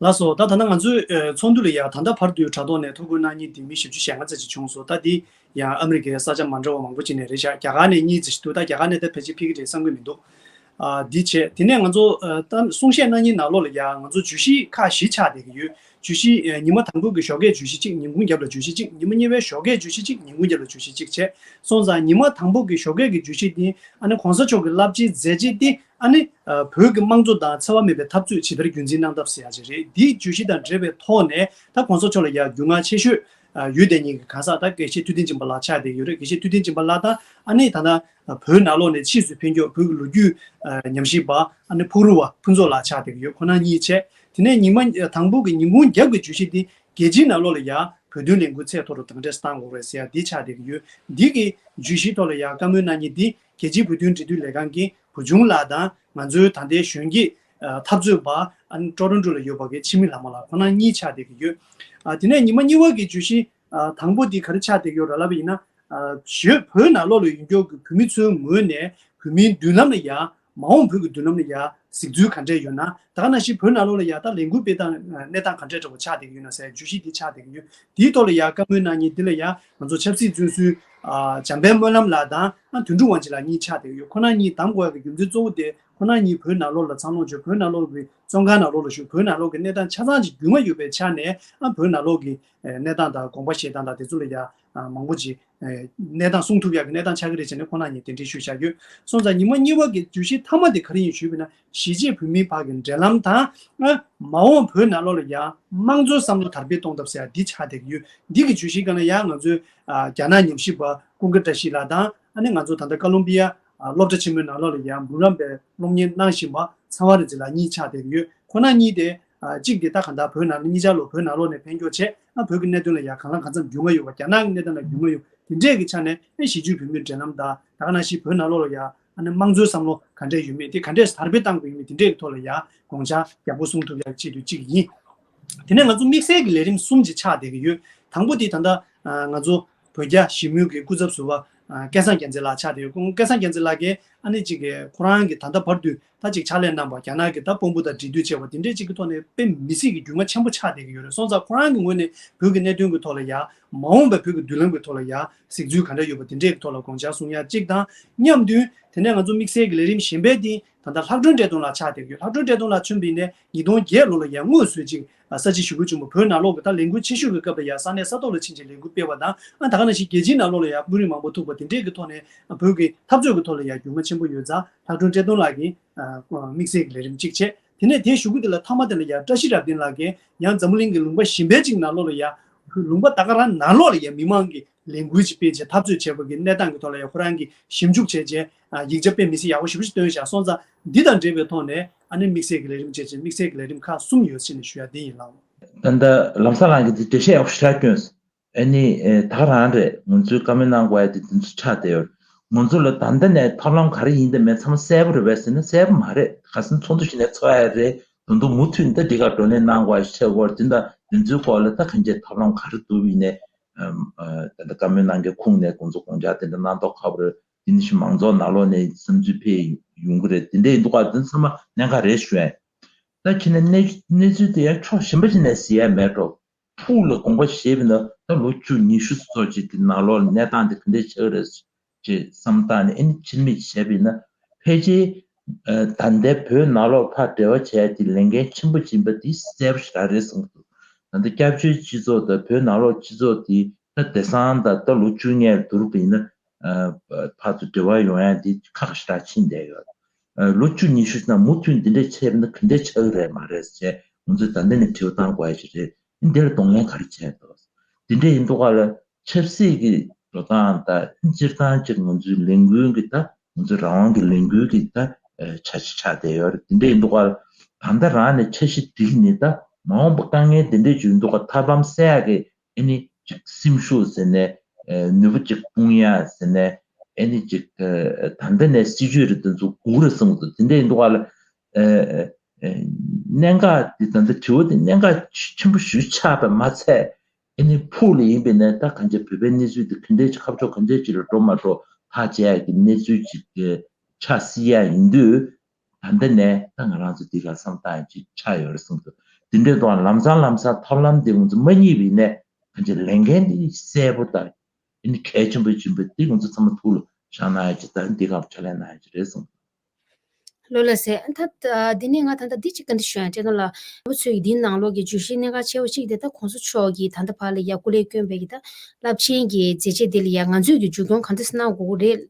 ལགས་སོ། ད་ད་ལྟ་ང་ཚོའི་ཨ་ཚོགས་འདུ་ལ་ཡང་ད་ལྟ་བར་དུ་དྲ་ཐོག་ནས་ཐོ་འགོད་གནང་མཁན་དེ་མི་བཞི་བཅུ་ཞེ་ལྔ་ཙམ་ཅིག་བྱུང་སོང་། ད་འདི་ཡང་ཨ་མི་རི་ཀའི་ས་ཆ་མ་འདྲ་བ་མང་པོ་ཅིག་ནས་རེད་ཤག་རྒྱ་གར་ནས་གཉིས་ཙམ་ཞིག་འདུག་ད་རྒྱ་གར་ནས་ད་ཕལ་ཆེར་ཕེབས་ཀྱི་རེད་བསམ་གྱི་མི་འདུག་ཨ་འདི་བྱས་དེ་ནས་ང་ཚོ་ཨ་ད་གསུང་བཤད་གནང་མཁན་ནང་ལོགས་ལ་ཡང་ང་ཚོ་བརྗོད་གཞི་ཁག་བཞི་ཆགས་བསྡད་ཀྱི་ཡོད། བརྗོད་གཞི་ཨ་ཉི་མ་དང་པོ་གི་ཞོགས་ཀས་བརྗོད་གཞི་གཅིག་ཉིན་གུང་རྒྱབ་ལ་བརྗོད་གཞི་གཅིག་ཉི་མ་གཉིས་པའི་ཞོགས་ཀས་བརྗོད་གཞི་གཅིག་ཉིན་གུང་རྒྱབ་ལ་བརྗོད་གཞི་གཅིག་བྱས་སོང་ཙང་ཉི་མ་དང་པོ་གི་ཞོགས་ཀས་ཀྱི་བརྗོད་གཞི་འདི་ཨ་ནི་གོང་ས་མཆོག་གི་བསླབ་བྱའི་མཛད་རྗེས་འདི་ཨ་ནི་ཨ་བོད་ཀྱི་དམངས་གཙོ་དང་འཚེ་བ་མེད་པའི་འཐབ་རྩོད་ཇི་ལྟར་རྒྱུན་འཛིན་གནང་ཐབས་ཟེར་ཡ་ཅིག་རེད། འདིའི་བརྗོད་གཞི་དང་འབྲེལ་བའི་ཐོག་ནས་ད་གོང་ས་མཆོག་ལ་ཡ་རྒྱུས་མངའ་ཆེ་ཤོས་ཨ་ཡོད་བསྡད་མཁན་གྱི་གང་ཟག་ད་དགེ་བཤེས་ཐུབ་བསྟན་སྦྱིན་པ་ལགས་ཆགས་བསྡད་ཡོད་རེད། དགེ་བཤེས་ཐུབ་བསྟན་སྦྱིན་པ་ལགས་དང་ཨ་ནི་ད་ལྟ་བོད་ནང་ལོགས་ནས་ཕྱིས་སུ་ཕེབས་མཁན་བོད་ཀྱི་ལོ་རྒྱུས་ཨ་ཉམས་ཞིབ་པ་ཨ་ནི་ཕུག་རོན་པ་ཕུན་ཚོགས་ལགས་ཆགས་བསྡད་ཀྱི་ཡོད། ཁོང་རྣམ་གཉིས་བྱས། དེ་ནས་ཉི་མ་དང་པོ་གི་ཉིན་གུང་རྒྱབ་ཀྱི་བརྗོད་གཞི་འདི་རྒྱལ་སྤྱིའི་ནང་ལོགས་ལ་ཡ་བོད་དོན་ལས་འགུལ་ཚད་མཐོ་རུ་གང་འདྲས་བཏང་དགོས་རེད་ཟེར་ཡ་འདི་ཆགས་བསྡད་ཀྱི་ཡོད། འདི་གི་བརྗོད་གཞིའི་ཐོག་ལ་ཡ་བཀའ་མོལ་གནང་མཁན་འདི་རྒྱལ་སྤྱིའི་བོད་དོན་འབྲེལ་མཐུད་ལས་ཁང་གི་བུ་ཆུང་ལགས་དང་ང་ཚོའི་ད་ལྟའི་གཞོན་སྐྱེས་ འཐབ་རྩོད་པ་ཨ་ནི་ཀྲོ་རོན་ཀྲོ་ལ་ཡོད་པ་གི་འཆི་མེད་ལྷ་མོ་ལགས་ཁོང་རྣམ་གཉིས་ཆགས་བསྡད་ཀྱི་ཡོད། དེ་ནས་ཉི་མ་གཉིས་པ་གི་བརྗོད་གཞི་དང་པོ་དེ་ག་རེ་ཆགས་བསྡད་ཀྱི་ཡོད་རེད་ལབ་པ་ཡིན་ན། བོད་བོད་ནང་ལོགས་ལ་ཡོད་མཁན་གྱི་བོད་མི་ཚོའི་ངོས་ནས་བོད་མིའི་མདུན་ལམ་ལ་ཡ། མ་འོངས་བོད་ཀྱི་མདུན་ལམ་ལ་ཡ་གཟིགས་ཚུལ་ག་འདྲས་ཡོད་ན། ད་ག་ནང་བཞིན་བོད་ནང་ལོགས་ལ་ཡ་ད་ལས་འགུལ་སྤེལ་སྟངས་གནས་སྟངས་ག་འདྲས་འདྲ་བོ་ཆགས་བསྡད་ཀྱི་ཡོད་ན་ཟེར་བརྗོད་གཞི་འདི་ཆགས་བསྡད་ཀྱི་ཡོད། དེའི་ཐོག་ལ་ཡ་བཀའ་མོལ་གནང་མཁན་འདི་ལ་ཡ་ང་ཚོ་ཆབ་སྲིད་བཙོན་ཟུར་འཇམ་དཔལ་སྨོན་ལམ་ལགས་དང་དོན་གྲུབ་དབང་ཆེན་ལགས་གཉིས་ཆགས་བསྡད་ཀྱི་ཡོད། ཁོང་རྣམ་གཉིས་གདམ་དགོས་ཡ་གི་རྒྱུ་མཚན་གཙོ་བོ་དེ་ཁོང་རྣམ་གཉིས་བོད་ནང་ལོགས་ལ་འཚར་ལོངས་བྱས། བོད་ནང་ལོགས་ཀྱི་བཙོན་ཁང་ནང་ལོགས་ལ་བཞུགས། བོད་ནང་ལོགས་ཀྱི་གནས་སྟངས་ཆ་ཚང་ཅིག་རྒྱུས་མངའ་ཡོད་པའི་ཆ་ནས་ཨ་བོད་ནང་ལོགས་ཀྱི་གནས་སྟངས་དང་དགོངས་པ་བཞེས་སྟངས་དང་དེ་ཚོ་ལ་ཡ་མང་པོ་ཅིག་གནས་སྟངས་སྲུང་ཐུབ་ཡག་གི་གནས་སྟངས་ཆགས་ཀྱི་རེད་བྱས་ནས་ཁོང་རྣམ་གཉིས་གདན་འདྲེན་ཞུས་བཞག་ཡོད། སོང་ཙང་ཉི་མ་གཉིས་པ་གི་བརྗོད་གཞི་མཐའ་མ་དེ་ག་རེ་ཡིན་ཞུས་པ་ན། གཞིས་བྱེས་བོད་མིའི་བར་གྱི་འབྲེལ་ལམ་དང་། མ་འོངས་བོད་ནང་ལོགས་ལ་ཡང་དམངས་གཙོའི་བསམ་བློ་དར་སྤེལ་གཏོང་ཐབས་ཟེར་ཡ་འདི་ཆགས་བསྡད་ཀྱི་ཡོད། འདི་གི་བརྗོད་གཞིའི་སྒང་ལ་ཡང་ང་ཚོའི་རྒྱ་ནག་ཉམས་ཞིབ་པ་ཀུན་དགའ་བཀྲ་ཤིས་ལགས་དང་། ཨ་ནི་ང་ཚོ་ད་ལྟ་ཀ་ལོམ་བི་ཡ་སློབ་གྲྭ་ཆེན་མོའི་ནང་ལོགས་ལ་ཡང་འབུམ་རམས་པའི་སློབ་གཉེར་གནང་བཞིན་པ་ཚེ་དབང་རིག་འཛིན་ལགས་གཉིས་ཆགས་བསྡད་ཀྱི་ཡོད། ཁོང་རྣམ་གཉིས་དེ། གཅིག་དེ་ད་གང་ལྟར་བོད་ནང་ལ་གཉིས་ཆར་ལོ་བོད་ནང་ལོགས་ནས་ཕེབས་འཁྱོག་བྱས། ཨ་བོད་ཀྱི་གནད་དོན་ལ་ཡང་གང་ལ་གང་འཚམ་རྒྱུས་མངའ་ཡོད་པ། རྒྱ་ནག་གི་གནད་དོན་ལ་རྒྱུས་མངའ་ཡོད། དེ་འདྲས་ཀྱི་ཆ་ནས་ཨེ་གཞིས་བྱེས་བོད་མིའི་འབྲེལ་ལམ་དང་ད་ག་ནང་བཞིན་བོད་ནང་ལོགས་ལ་ཡང་ཨ་ནི་དམངས་གཙོའི་བསམ་བློ་ག་འདྲས་ཡོད་མེད་དེ་ག་འདྲས་དར་སྤེལ་གཏང་དགོས་ཡོད་མེད་དེ་འདྲས་ཀྱི་ཐོག་ལ་ཡང་དགོངས་འཆར་ཡག་པོ་གསུང་ཐུབ་ཡག་ཆེད་དུ་གཅིག་ཡིན། དེ་ནས་ང་ཚོ་དམིགས་བསལ་གྱི་ལས་རིམ་གསུམ་ཅིག་ཆགས་བསྡད་ཀྱི་ཡོད། དང་པོ་དེ་ད་ལྟ་ང་ཚོ་བོད་རྒྱ་ཞི་མོལ་གྱི་སྐུ་ཚབ་ཟུར་པ་སྐལ་བཟང་རྒྱལ་མཚན་ལགས་ཆགས་བསྡད་ཡོད། སྐལ་བཟང་རྒྱལ་མཚན་ལགས་ཀྱིས་ཨ་ནི་གཅིག་གི་ཁོ་རང་གི་ད་ལྟ་བར་དུ། ད་ཅིག་ཕྱག་ལས་གནང་བ་རྒྱ་ནག་གི་ད་དཔོན་པོ་དང་འབྲེལ་མཐུད་བྱས་པ་དེ་འདྲས་ཅིག་གི་ཐོག་ནས་དཔེ་མི་སྲིད་ཀྱི་རྒྱུས་མངའ་ཆེན་པོ་ཆགས་བསྡད་ཀྱི་ཡོད་རེད། སོང་ཙང་ཁོ་རང་གི་ངོས་ནས་བོད་ཀྱི་གནད་དོན་གྱི་ཐོག་ལ་ཡ་མ་འོངས་པའི་བོད་ཀྱི་མདུན་ལམ་གྱི་ཐོག་ལ་ཡ་གཟིགས་ཚུལ་ག་འདྲ་ཡོད་པ་དེ་འདྲས་ཀྱི་ཐོག་ལ་དགོངས་འཆར་གསུང་ཡ་གཅིག་དང་མཉམ་དུ། དེ་ནས་ང་ཚོ་དམིགས་བསལ་གྱི་ལས་རིམ་གཞན་པའི་སྟེང་ད་ལྟ་ལྷག་སྒྲོན་བཀྲས་མཐོང་ལགས་ཆགས་བསྡད་ཀྱི་ཡོད། ལྷག་སྒྲོན་བཀྲས་མཐོང་ལགས་མཚོན་པ་ཡིན་ན་ཉིས་སྟོང་བརྒྱད་ལོ་ལ་ཡ་དངོས་སུ་ཅིག་ས་བྱི་ཞུ་སྒོ་ཆེན་པོ་བོད་ནང་ལོགས་ཀྱི་ད་ལས་འགུལ་ཆེ་ཤོས་ཀྱི་སྐབས་ལ་ཡ་ས་གནས་ས་ཐོག་ལ་ཕྱིན་ཆེད་ལས་འགུལ་སྤེལ་བ་དང་། ཨ་ད་ག་ནང་བཞིན་རྒྱལ་སྤྱིའི་ནང་ལོགས་ལ་ཡ་དཔོན་རིགས་མང་པོ་ཐུག་པ་དེ་འདྲས་ཀྱི་ཐོག་ནས་བོད་ཀྱི་འཐབ་རྩོད་ཀྱི་ཐོག་ལ་ཡ་རྒྱུས་མངའ་ཆེན་པོ་ཡོད་ཙང་ལྷག་སྒྲོན་བཀྲས་མཐོང་ལགས་ཀྱིས་དམིགས་བསལ་གྱི་ལས་རིམ་གཅིག་བྱས། དེ་ནས་དེའི་གཞུག་གུ་དེ་ལ་མཐའ་མ་དེ་ལ་ཡ་བཀྲ་ཤིས་རབ་བརྟན་ལགས་ཀྱིས་ཡང་འཛམ་བུ་གླིང་གི་ལུང་པ་གཞན་པའི་ཅིག་ནང་ལོགས་ལ་ཡ་ལུང་པ་ད་ག་རང་ནང་ལོགས་ལ་ཡ་མི་མང་གི་ལས་འགུལ་ཅིག་སྤེལ་བྱས་འཐབ་རྩོད་བྱས་པ་གི་གནས་སྟངས་ཀྱི་ཐོག་ལ་ཡ་ཁོ་རང་གིས་ཞིབ་འཇུག་བྱས་རྗེས་ཡིག་ཆ་དཔེ་མི་སྲིད་ཡག་པོ་ཞེ་པོ་ཞིག་བཏོན་བཞག། སོང་ཙང་འདི་དང་འབྲེལ་བའི་ཐོག་ནས་ཨ་ནི་དམིགས་བསལ་གྱི་ལས་རིམ་བྱས་རྗེས་དམིགས་བསལ་གྱི་ལས་རིམ་ཁག་གསུམ་ཡོད་ཟེར་ནས་ཞུ་ཡ་འདི་ཡིན་ལགས། ད་ལྟ་ལམ་སང་ལགས་ཀྱིས་འདི་འགྲེལ་བཤད་ཡག་པོ་ཞེ་དྲག་བསྐྱོན་སོང་། ཨ་ནི་ད་ག་རང་རེད། ང་ཚོའི་བཀའ་མོལ་གནང་དགོས་ཡ་དེ་དེ་ཚོ་ཆགས་བསྡད་ཡོད། ང་ཚོ་ལ་ད་ལྟ་ནས་ཐབས་ལམ་ག་རེ་ཡིན་དང་མིན་ཚང་མ་གསལ་པོ་རེད་པས་ཟེར་ན་གསལ་པོ་མ་རེད། ཁ་སང་ཚོགས་འདུ་ཞིག་ནས་ཚོགས་ཡ་རེད། ད་དུང་མུ་མཐུད་ད་འདི་ག་བགྲོ་གླེང་གནང་དགོས་ཡ་ཞིག་ཆགས་ཀྱི་ཡོད་རེད། དེ་འདྲ་དེ་ཚོའི་སྐོར་ལ་ད་གང་ཅིའི་ཐབས་ལམ་ག་རེ་འདུག་ཡིན་ནའི། ད་ལྟ་བཀའ་མོལ་གནང་མཁན་ཁུངས་ནས་ཁོང་ཚོ་དགོངས་འཆར་དེ་འདྲ་གནང་མདོག་ཁ་པོ་རེད། དེ་ནི་ཞིག་མང་ཚོགས་ནང་ལོགས་ནས་བསམ་ཚུལ་འཕེལ་ཡོང་གི་རེད། དེ་འདྲ་ཡིན་དུས་ཀ་དེ་ཚང་མ་གནད་འགག་རེད་ཞུ་ཡ་ཡིན། ད་ཁྱེད་ནས་གནས་གནས་ཚུལ་དེ་ཡང་ཕྱོགས་གཞན་པ་ཞིག་ནས་གཟིགས་ཡ་མེད་འགྲོ། ཕུགས་ལ་དགོངས་པ་བཞེས་པ་ཡིན་ན་ད་ལོ་བཅུ་ཉི་ཤུ་ཙམ་ཅིག་གི་ནང་ལོགས་ལ་གནས་སྟངས་དེ་ག་འདྲས་ཆགས་ཀྱི་རེད་ཅེས་བསམ་བཏང་ནས་ཨ་ནི་ཕྱིར་མིག་བྱས་པ་ཡིན་ན། ཕལ་ཆེར་ད་ལྟའི་བོད་ནང་ལོགས་ཕར་འབྲེལ་བ་བྱས་ཏེ་ལས་འགན་ཆེན་པོ་ཡིན་པ་དེ་གསལ་པོ་ཞེ་དྲག་རེད་བསམ་གྱི་འདུག། ད་ལྟ་སྐྱབས་བཅོལ་སྤྱི་ཚོགས་དང་བོད་ནང་ལོགས་སྤྱི་ཚོགས་དེ་ད་དེང་སང་དང་ད་ལོ་བཅུ་ལྔའི་བསྡུར་བ་ཡིན་ན། ཕར་ཚུར་འབྲེལ་བ་ཡོང་ཡ་དེ་ཁག་ཞེ་དྲག་ཕྱིན་བསྡད་ཡོད། ལོ་བཅུ་ཉི་ཤུ་ནང་མུ་མཐུད་འདི་འདྲས་བྱས་པ་ན་ག་འདྲས་ཆགས་ཀྱི་རེད་མ་རེད་ཟེར་ང་ཚོས་ད་ལྟ་ནས་དྲི་བ་བཏང་དགོས་ཡ་ཞིག་རེད། འདི་ལ་གདོང་ལེན་ག་རེ་བྱས་འདུག། འདི་འདྲས་ཡིན་དུས་ཀ་ལ་ཆབ་སྲིད་ཀྱི་འགྲོ་སྟངས་དང་སྤྱིར་བཏང་སྤྱིར་ང་ཚོའི་ལས་འགུལ་གྱི་ད་ང་ཚོའི་རང་དབང་གི་ལས་འགུལ་གྱི་ད་བྱ་གཞི་ཆགས་བསྡད་ཡོད་རེད། འདི་འདྲས་ཡིན་དུས་ཀ་ལ་ད་ལྟ་རང་ནས་འཆར་གཞི་སྒྲིག་ནས་ད་མ་འོངས་པ་དཀའ་ངལ་འདི་འདྲས་བྱུང་དུས་ཀ་ཐབས་ལམ་སེལ་ཡག་གི་ཨ་ནི་ཅིག་སེམས་ཤུགས་ཟེར་ནས། ཨེ་ནུས་པ་ཅིག་སྤུངས་ཡ་ཟེར་ནས། ཨེ་ནི་ཅིག་ཨེ་ད་ལྟ་ནས་སྲིད་ཇུས་རེ་དེ་ཚོ་སྒུག་རེ་གསུངས་འདུག། དེ་འདྲ་ཡིན་དུས་ཀ་ལ་ཨེ་ཨེ་གནད་འགག་འདི་ད་ལྟ་དྲི་བ་འདི་གནད་འགག་ཆེན་པོ་ཞེ་པོ་ཆགས་པ་མ་ཚད། ཨེ་ནི་ཕུགས་ལ་ཡིན་པས་ན་ད་གང་ཅི་བོད་པའི་གནས་ཚུལ་འདི་ག་འདྲས་ཅིག་ཁ་ཕྱོགས་ག་འདྲས་ཅིག་ལ་འགྲོ་མ་འགྲོ་ཐག་བཅད་ཡ་གི་གནས་ཚུལ་ཅིག་ཆགས་སྲིད་ཡ་ཡིན་དུས། ད་ལྟ་ནས་ད་ང་རང་ཚོ་འདི་ག་བསམ་བཏང་ཡ་ཅིག་ཆགས་ཡོད་རེད་བསམ་འདུག། འདི་འདྲའི་ཐོག་ལམ་སང་ལམ་སང་ཐབས་ལམ་འདི་ང་ཚོ་མ་རྙེད་པ་ཡིན་ནའི་གང་ཅི་ལས་འགན་འདི་གསལ་པོ་དང་ཨ་ནི་གལ་ཆེན་པོ་ཡིན་པ་འདི་ང་ཚོ་ཚང་མ་ཐུགས་ལ་བཞག་གནང་ཡ་ཅིག་དང་འདི་ག་ཕྱག་ལས་གནང་ཡ་ཅིག་རེད་བསམ་འདུག། ལོ་ལ་ཟེར་ད་འདི་ནས་ང་ད་ལྟ་འདི་ཅིག་བཀའ་འདྲི་ཞུ་ཡ་བཀྲས་མཐོང་ལགས། ང་ཚོས་འདིའི་ནང་ལོགས་ཀྱི་བརྗོད་གཞི་གནད་འགག་ཆེ་བ་གཅིག་དེ་ད་གོང་ས་མཆོག་གིས་ད་ལྟ་བར་ལ་ཡ་སྐུ་ལས་བསྐྱོན་པའི་གི་ད་རླབས་ཆེན་གྱི་མཛད་རྗེས་འདི་ལ་ཡ་ང་ཚོས་ཀྱི་མཇུག་སྐྱོང་གང་འདྲ་གནང་དགོས་རེད།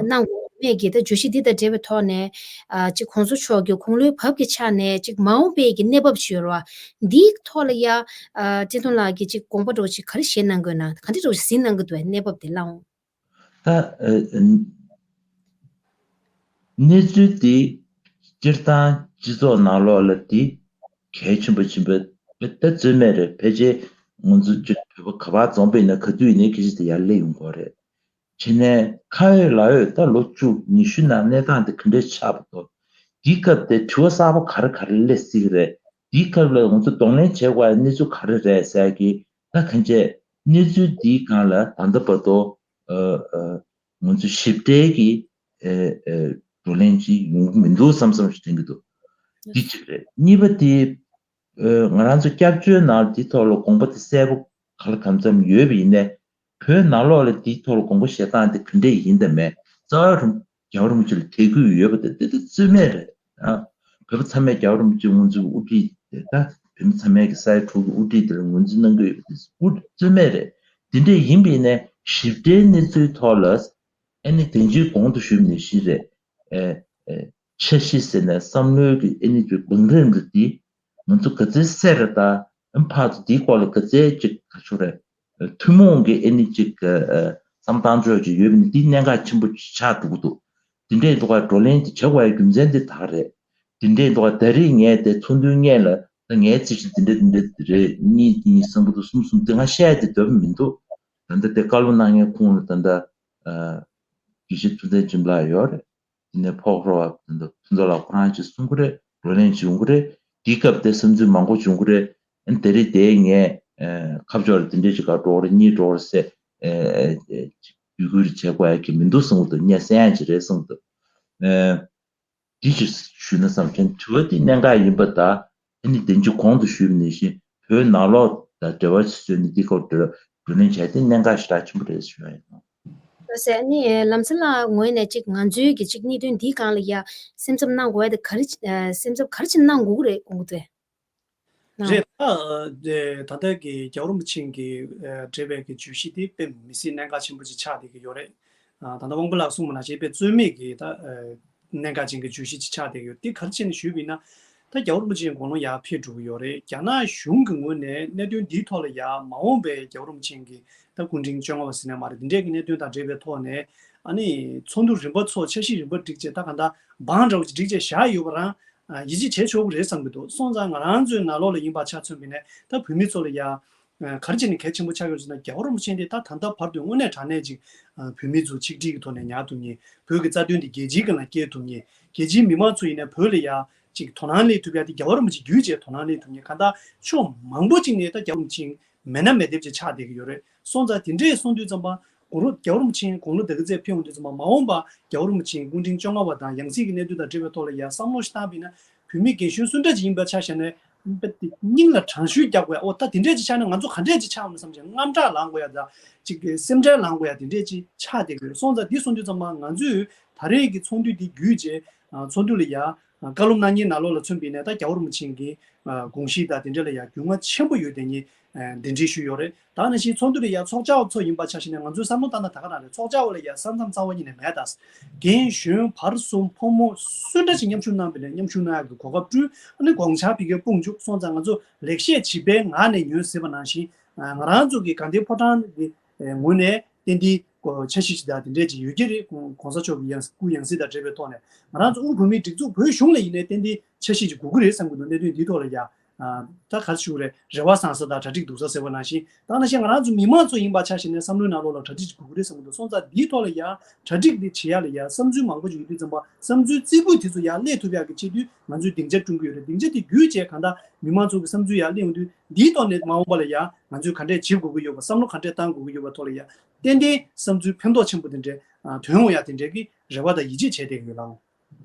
གནང་དགོས་མེད་ཀྱི་ད་བརྗོད་གཞི་འདི་དང་འབྲེལ་བའི་ཐོག་ནས་ཨ་ཅིག་གོང་ས་མཆོག་གི་དགུང་ལོའི་བབ་ཀྱི་ཆ་ནས་ཅིག་མ་འོངས་པའི་གི་གནས་བབ་ཅིག་ཡོད་རེད་བ། འདིའི་ཐོག་ལ་ཡ་ཨ་བཀྲས་མཐོང་ལགས་ཀྱིས་ཅིག་དགོངས་པ་འདྲ་བོ་ཅིག་ག་རེ་བཞེས་གནང་དགོས་ན་ག་འདྲ་འདྲ་བོ་ཞིག་གཟིགས་གནང་གི་འདུག་གནས་བབ་དེ་ལའང་། ད་ཨ་ཨ་གནས་ཚུལ་འདི་སྤྱིར་བཏང་སྤྱི་ཚོགས་ནང་ལོགས་ལ་འདི་གལ་ཆེན་པོ་ཆེན་པོ་ད་རྩོད་མེད་རེད། ཕལ་ཆེར་ང་ཚོ་ཅིག་བོད་པ་ག་པར་འཛོམས་པ་ཡིན་ན་ག་དུས་ཡིན་ནའི་སྐད་ཆ་དེ་ཡར་སླེབས་ཡོང་གི་རེད། བྱས་ནས་ཁ་ཡོད་ལག་ཡོད་ད་ལོ་བཅུ་ཉི་ཤུ་ནང་གནས་སྟངས་དེ་ག་འདྲས་ཆགས་པ་འདུག། དེའི་སྐབས་དེ་དྲི་བ་གསར་པ་ག་རེ་ག་རེ་སླེབས་སྲིད་ཀྱི་རེད། དེའི་སྐབས་ལ་ང་ཚོ་གདོང་ལེན་བྱེད་དགོས་པའི་གནས་ཚུལ་ག་རེ་རེད་ཟེར་གྱི་ད་གང་བྱས་གནས་ཚུལ་འདིའི་སྒང་ལ་ད་ལྟ་བར་དུ་ཨ་ཨ་ང་ཚོ་ཞིབ་ཕྲའི་གི་ཨ་ཨ་བགྲོ་གླེང་ཅིག་ཡོང་གི་མི་འདུག་བསམ་བསམ་ཞིག་དྲན་གྱི་འདུག་འདི་གཅིག་རེད། གཉིས་པ་དེ་ཨ་ང་རང་ཚོ་སྐྱབས་བཅོལ་ནང་འདི་ཐོག་ལ་དགོངས་པ་དེ་གསལ་པོ་ག་ལ་གང་འཚམ་ཡོད་པ་ཡིན་ནའི་བོད་ནང་ལོགས་ལ་འདི་ཐོག་ལ་དགོངས་པ་བཞེས་སྟངས་དེ་ག་འདྲས་ཡིན་དང་མེད་རྩ་བ་རུ་རྒྱལ་བ་རིན་པོ་ཆེ་ལ་དད་གུས་ཡོད་པ་དེ་དེ་དེ་རྩོད་མེད་རེད། ཨ་བོད་པ་ཚང་མས་རྒྱལ་བ་རིན་པོ་ཆེ་དབུ་འཛུགས་དབུ་ཁྲིད་དེ་ད་བོད་མི་ཚང་མས་ཀྱི་ས་ཡ་དྲུག་གི་དབུ་ཁྲིད་དེ་ལ་ངོས་འཛིན་གནང་གི་ཡོད་པ་དེ་དབུ་རྩོད་མེད་རེད། དེ་འདྲས་ཡིན་པ་ཡིན་ནའི་ཞིབ་ཕྲའི་གནས་ཚུལ་ཐོག་ལ་ཨ་ནི་དེང་ཕྱིན་གོང་དུ་ཞུས་ནང་བཞིན་རེད། ཨེ་ཨེ་འཆར་གཞི་ཟེར་ནས་བསམ་བློའི་གི་ཨ་ནི་གི་བང་རིམ་རེད་དེ་ང་ཚོ་ག་ཚོད་གསལ་རེད་ད་ཨ་ཕར་ཚུར་དེའི་སྐོར་ལ་ག་ཚོད་ཅིག་ག་ཚོད་རེད། ཐུན་མོང་གི་ཨེ་ནི་གཅིག་གི་ཨ་བསམ་བཏང་ཕྱོགས་ཅིག་ཡོད་པ་ནི་འདི་གནད་འགག་ཆེན་པོ་ཆགས་འགྲོ་གི་འདུག་དེ་འདྲའི་ཐོག་ལ་བགྲོ་གླེང་དེ་བྱེད་དགོས་པའི་རྒྱུ་མཚན་འདི་དག་རེད། དེ་འདྲའི་ཐོག་ལ་ད་རེས་ངས་དེ་ཚོགས་འདུའི་སྔོན་ལ་ད་ངའི་རྩིས་གཞི་འདི་འདྲ་འདི་འདྲ་རེད་གཉིས་གཉིས་གསུམ་པོ་དང་གསུམ་གསུམ་དེ་ང་བཤད་དེ་འདོད་པ་མི་འདུག་ད་ལྟ་དེ་བཀའ་སློབ་གནང་མཁན་ཁོང་ལ་ད་ལྟ་ཨ་དགེ་བཤེས་ཐུབ་བསྟན་སྦྱིན་པ་ལགས་ཡོད་རེད། དེ་ནས་ཕོག་རོགས་ཨ་ཕུན་ཚོགས་ལགས་ཁོ་རང་ཅིག་གསུང་གི་རེད། བགྲོ་གླེང་བྱུང་གི་རེད། དེའི་སྐབས་དེ་བསམ་ཚུལ་མང་པོ་བྱུང་གི་རེད། ཨ་ནི་དེ་རིང་དེ་ངས་ཨ་ཁ་ཕྱོགས་ལ་དེ་འདྲས་ཅིག་ག་འགྲོ་གི་རེད་གཉིས་འགྲོ་གི་རེད་ཟེར་ཨ་ཨ་ཅིག་བརྒྱུད་སྐུལ་བྱེད་དགོས་ཡ་གི་མི་འདུག་གསུངས་འདུག་ངས་གསན་ཡ་ཅིག་རེད་གསུངས་འདུག་ཨ་འདི་ཅིག་ཞུས་ན་བསམ་དྲན་དྲི་བ་འདི་གནད་འགག་ཡིན་པ་དང་། ཨ་ནི་དེང་ཕྱིན་གོང་དུ་ཞུས་པ་ནང་བཞིན་བོད་ནང་ལོགས་དང་འབྲེལ་བ་བཟོས་ནས་འདི་སྐོར་བགྲོ་བགྲོ་གླེང་བྱས་ཏེ་གནད་འགག་ཞེ་དྲག་ཆེན་པོ་རེད་ཞུ་ཡ་ཡིན། ལགས་སོ། ཨ་ནི་ལམ་སེང་ལགས་ངོས་ནས་ཅིག་ང་ཚོའི་གི་ཅིག་གནད་དོན་འདིའི་སྒང་ལ་ཡ་སེམས་འཚབ་གནང་དགོས་ཡ་དེ་ག་རེ་ཨ་སེམས་འཚབ་ག་རེ་ཅིག་གནང་དགོས་ཀྱི་རེད་དགོངས་ཀྱི་འདུག་ན། རེད་ད། ད་ལྟ་གི་རྒྱལ་བ་རིན་པོ་ཆེ་གི་ཨ་འགྲེལ་པའི་གི་བརྗོད་གཞི་དེ་དཔེ་མི་སྲིད་གནད་འགག་ཆེན་པོ་ཅིག་ཆགས་བསྡད་ཀྱི་ཡོད་རེད། ཨ་ད་ལྟ་དབང་པོ་ལགས་གསུངས་པ་ནང་བཞིན་དཔེ་རྩོད་མེད་ཀྱི་ད་ཨ་གནད་འགག་ཅན་གྱི་བརྗོད་གཞི་ཅིག་ཆགས་བསྡད་ཀྱི་ཡོད། དེ་ག་རེ་བྱས་ནས་ཞུས་པ་ཡིན་ན། ད་རྒྱལ་བ་རིན་པོ་ཆེ་དགུང་ལོ་ཡར་ཕེབས་འགྲོ་གི་ཡོད་རེད། རྒྱ་ནག་གཞུང་གི་ངོས་ནས་གནད་དོན་འདིའི་ཐོག་ལ་ཡ་མ་འོངས་པའི་རྒྱལ་བ་རིན་པོ་ཆེ་གི་ད་སྐུ་ཕྲེང་བཅོ་ལྔ་པ་ཟེར་ནས་མ་རེད། འདི་འདྲས་ཀྱི་གནད་དོན་དང་འབྲེལ་བའི་ཐོག་ནས་ཨ་ནི་ཚོགས་འདུ་རིམ་པ་ཚོགས། འཆར་གཞི་རིམ་པ་བསྒྲིགས་བྱས་ད་གང་ལྟར་བང་འདྲ་བོ་ཅིག་བསྒྲིགས་བྱས་བཞག་ཡོད་པ་རང་ཨ་ཡིད་ཆེས་བྱེད་ཆོག་གི་རེད་བསམ་གྱི་འདུག་སོང་ཙང་ང་རང་ཚོའི་ནང་ལོགས་ལ་ཡིན་པ་ཆ་མཚོན་པ་ཡིན་ན་ད་བོད་མི་ཚོ་ལ་ཡ་ཨ་ག་རེ་བྱས་ནས་གལ་ཆེན་པོ་ཆགས་ཡོད་ཟེར་ན། རྒྱལ་བ་རིན་པོ་ཆེ་འདི་ད་ད་ལྟ་བར་དུ་དངོས་གནས་དྲང་གནས་ཅིག་ཨ་བོད་མི་ཚོ་ཆིག་སྒྲིལ་གྱི་ཐོག་ནས་ཉར་ཐུབ་མཁན། བོད་ཀྱི་རྩ་དོན་འདི་རྒྱལ་སྤྱིའི་སྒང་ལ་སྐྱེལ་ཐུབ་མཁན། རྒྱལ་སྤྱིའི་མི་མང་ཚོ་ཡིན་ན་བོད་ལ་ཡ་ཅིག་དོ་སྣང་སླེབས་ཐུབ་ཡ་དེ་རྒྱལ་བ་རིན་པོ་ཆེ་བརྒྱུད་བྱས་དོ་སྣང་སླེབས་ཐུབ་མཁན། གང་ལྟར་ཕྱོགས་མང་པོ་ཅིག་ནས་ད་རྒྱལ་བ་རིན་པོ་ཆེ་མེད་ན་མེད་དེབ་ཅིག་ཆགས་བསྡད་ཀྱི་ཡོད་རེད། སོང་ཙང་དེ་འདྲས་གསུངས་དུས་ཙམ་པ་དགུང་ལོ་རྒྱལ་བ་རིན་པོ་ཆེ་དགུང་ལོ་དེ་ག་ཚད་ཕེབས་ཡོང་དུས་ཙམ་པ་མ་འོངས་པ་རྒྱལ་བ་རིན་པོ་ཆེ་སྐུ་ཕྲེང་བཅོ་ལྔ་པ་དང་ཡང་སྲིད་ཀྱི་གནས་དོན་དང་འབྲེལ་བའི་ཐོག་ལ་ཡ་བསམ་བློ་ཞིག་བཏང་པ་ཡིན་ན། བོད་མི་རྒན་གཞོན་སུ་འདྲ་ཅིག་ཡིན་པ་ཆ་བཞག་ནས་སྙིང་ལ་དྲན་གསོ་རྒྱག་དགོས་ཡ། ཨོ་ད་དེ་འདྲས་ཅིག་ཆགས་ན་ང་ཚོ་ག་འདྲས་ཅིག་ཆགས་འོང་བསམ་བྱས་དངངས་སྐྲག་ལངས་དགོས་ཡ། ད་ཅིག་སེམས་ཁྲལ་ལངས་དགོས་ཡ་དེ་འདྲས་ཅིག་ཆགས་བསྡད་ཀྱི་ཡོད། སོང་ཙང་འདི་གསུངས་དུས་ཙམ་པ་ང་ཚོས་ད་རེས་ཀྱི་ཚོགས་འདུ་འདི་བརྒྱུད་བྱས་ཚོགས་འདུ་ལ་ཡ་བཀའ་སློབ་གནང་མཁན་ནང་ལོགས་ལ་མཚོན་པ་ཡིན་ན་ད་རྒྱལ་བ་རིན་པོ་ཆེ་གི་དགོངས་གཞི་དང་དེ་འདྲས་ལ་ཡ་རྒྱུས་མངའ་ཆེན་པོ་ཡོད་དེ་ངས་གདན་འདྲེན་ཞུས་ཡོད་རེད། ད་ནང་བཞིན་ཚོགས་འདུ་ལ་ཡ་ཚོགས་བཅར་བ་ཚོ་ཡིན་པ་ཆ་བཞག་ནས་ང་ཚོའི་བསམ་བློ་བཏང་ན་ད་ག་རང་རེད། ཚོགས་བཅར་བ་ལ་ཡ་ས་མཚམས་གཙང་མ་གཉིས་ནས་མེད་ད། རྒན་གཞོན་བར་གསུམ་ཕོ་མོ་སུ་འདྲ་ཞིག་མཉམ་ཞུགས་གནང་བ་ཡིན་ན་མཉམ་ཞུགས་གནང་ཡག་གི་གོ་སྐབས་བསྐྲུན། ཨ་ནི་དགོངས་འཆར་ཕ་གིར་དཔུང་འཇུག་སོང་ཙང་ང་ཚོ་ལེགས་བཤད་བྱིས་པའི་ངག་ནས་ཉོན་ཟེར་བ་ནང་བཞིན་ང་རང་ཚོ་གི་དགའ་ལྡན་ཕོ་བྲང་གི་ངོས་ནས་ཏན་ཏན་འཆར་གཞི་ཞིག་དང་དེ་འདྲས་ཅིག་ཡོད་ཀྱི་རེད། གོང་ས་མཆོག་གི་ཡང་སྐུ་ཡང་སྲིད་དང་འབྲེལ་བའི་ཐོག་ནས་ང་རང་ཚོ་དབུས་བོད་མིའི་སྒྲིག་འཛུགས་བོད་གཞུང་ལ་ཡིན་ནའི་ཏན་ཏན་འཆར་གཞི་ཅིག་དགོས་ཀྱི་རེད་བསམ་གྱི་འདུག་གནད་དོན་འདིའི་ཐོག་ལ་ཡ། ད་ག་རེ་ཞུ་དགོས་རེད། རེ་བ་བཟང་ས་དང་གྲ་སྒྲིག་སྡུག་ས་ཟེར་བ་ནང་བཞིན་ད་ནང་བཞིན་ང་རང་ཚོ་མི་མང་ཚོ་ཡིན་པ་ཆ་བཞག་ནས་བསམ་བློའི་ནང་ལོགས་ལ་གྲ་སྒྲིག་ཅིག་དགོས་ཀྱི་རེད་བསམ་གྱི་འདུག་སོང་ཙང་འདིའི་ཐོག་ལ་ཡ་གྲ་སྒྲིག་འདི་བྱེད་ཡ་ལ་ཡ་བསམ་ཚུལ་མང་པོ་ཅིག་ཡོད་དུས་ཙམ་པ་བསམ་ཚུལ་རྩིས་འབུལ་དེ་ཚོ་ཡར་སླེབས་ཐུབ་ཡག་གི་ཆེད་དུ་ང་ཚོས་སྡིངས་ཆ་བསྐྲུན་གྱི་ཡོད་རེད། སྡིངས་ཆ་དེ་བརྒྱུད་བྱས་གང་ལྟར་མི་མང་ཚོ་གི་བསམ་ཚུལ་ཡར་སླེབས་ཡོང་དུས་འདིའི་ཐོག་ནས་མ་འོངས་པ་ལ་ཡ་ང་ཚོས་ག་འདྲས་བྱེད་དགོས་ཀྱི་ཡོད་པ་བསམ་བློ་ག་འདྲས་བཏང་དགོས་ཀྱི་ཡོད་པ་ཐོག་ལ་ཡ་ཏན་ཏན་བསམ་ཚུལ་ཕན་ཐོགས་ཆེན་པོ་དེ་འདྲས་ཐོན་འོང་ཡ་དེ་འདྲས་ཀྱི་རེ་བ་དང་ཡིད་ཆེས་བྱས་བསྡད་ཀྱི་ཡོད་ལགས།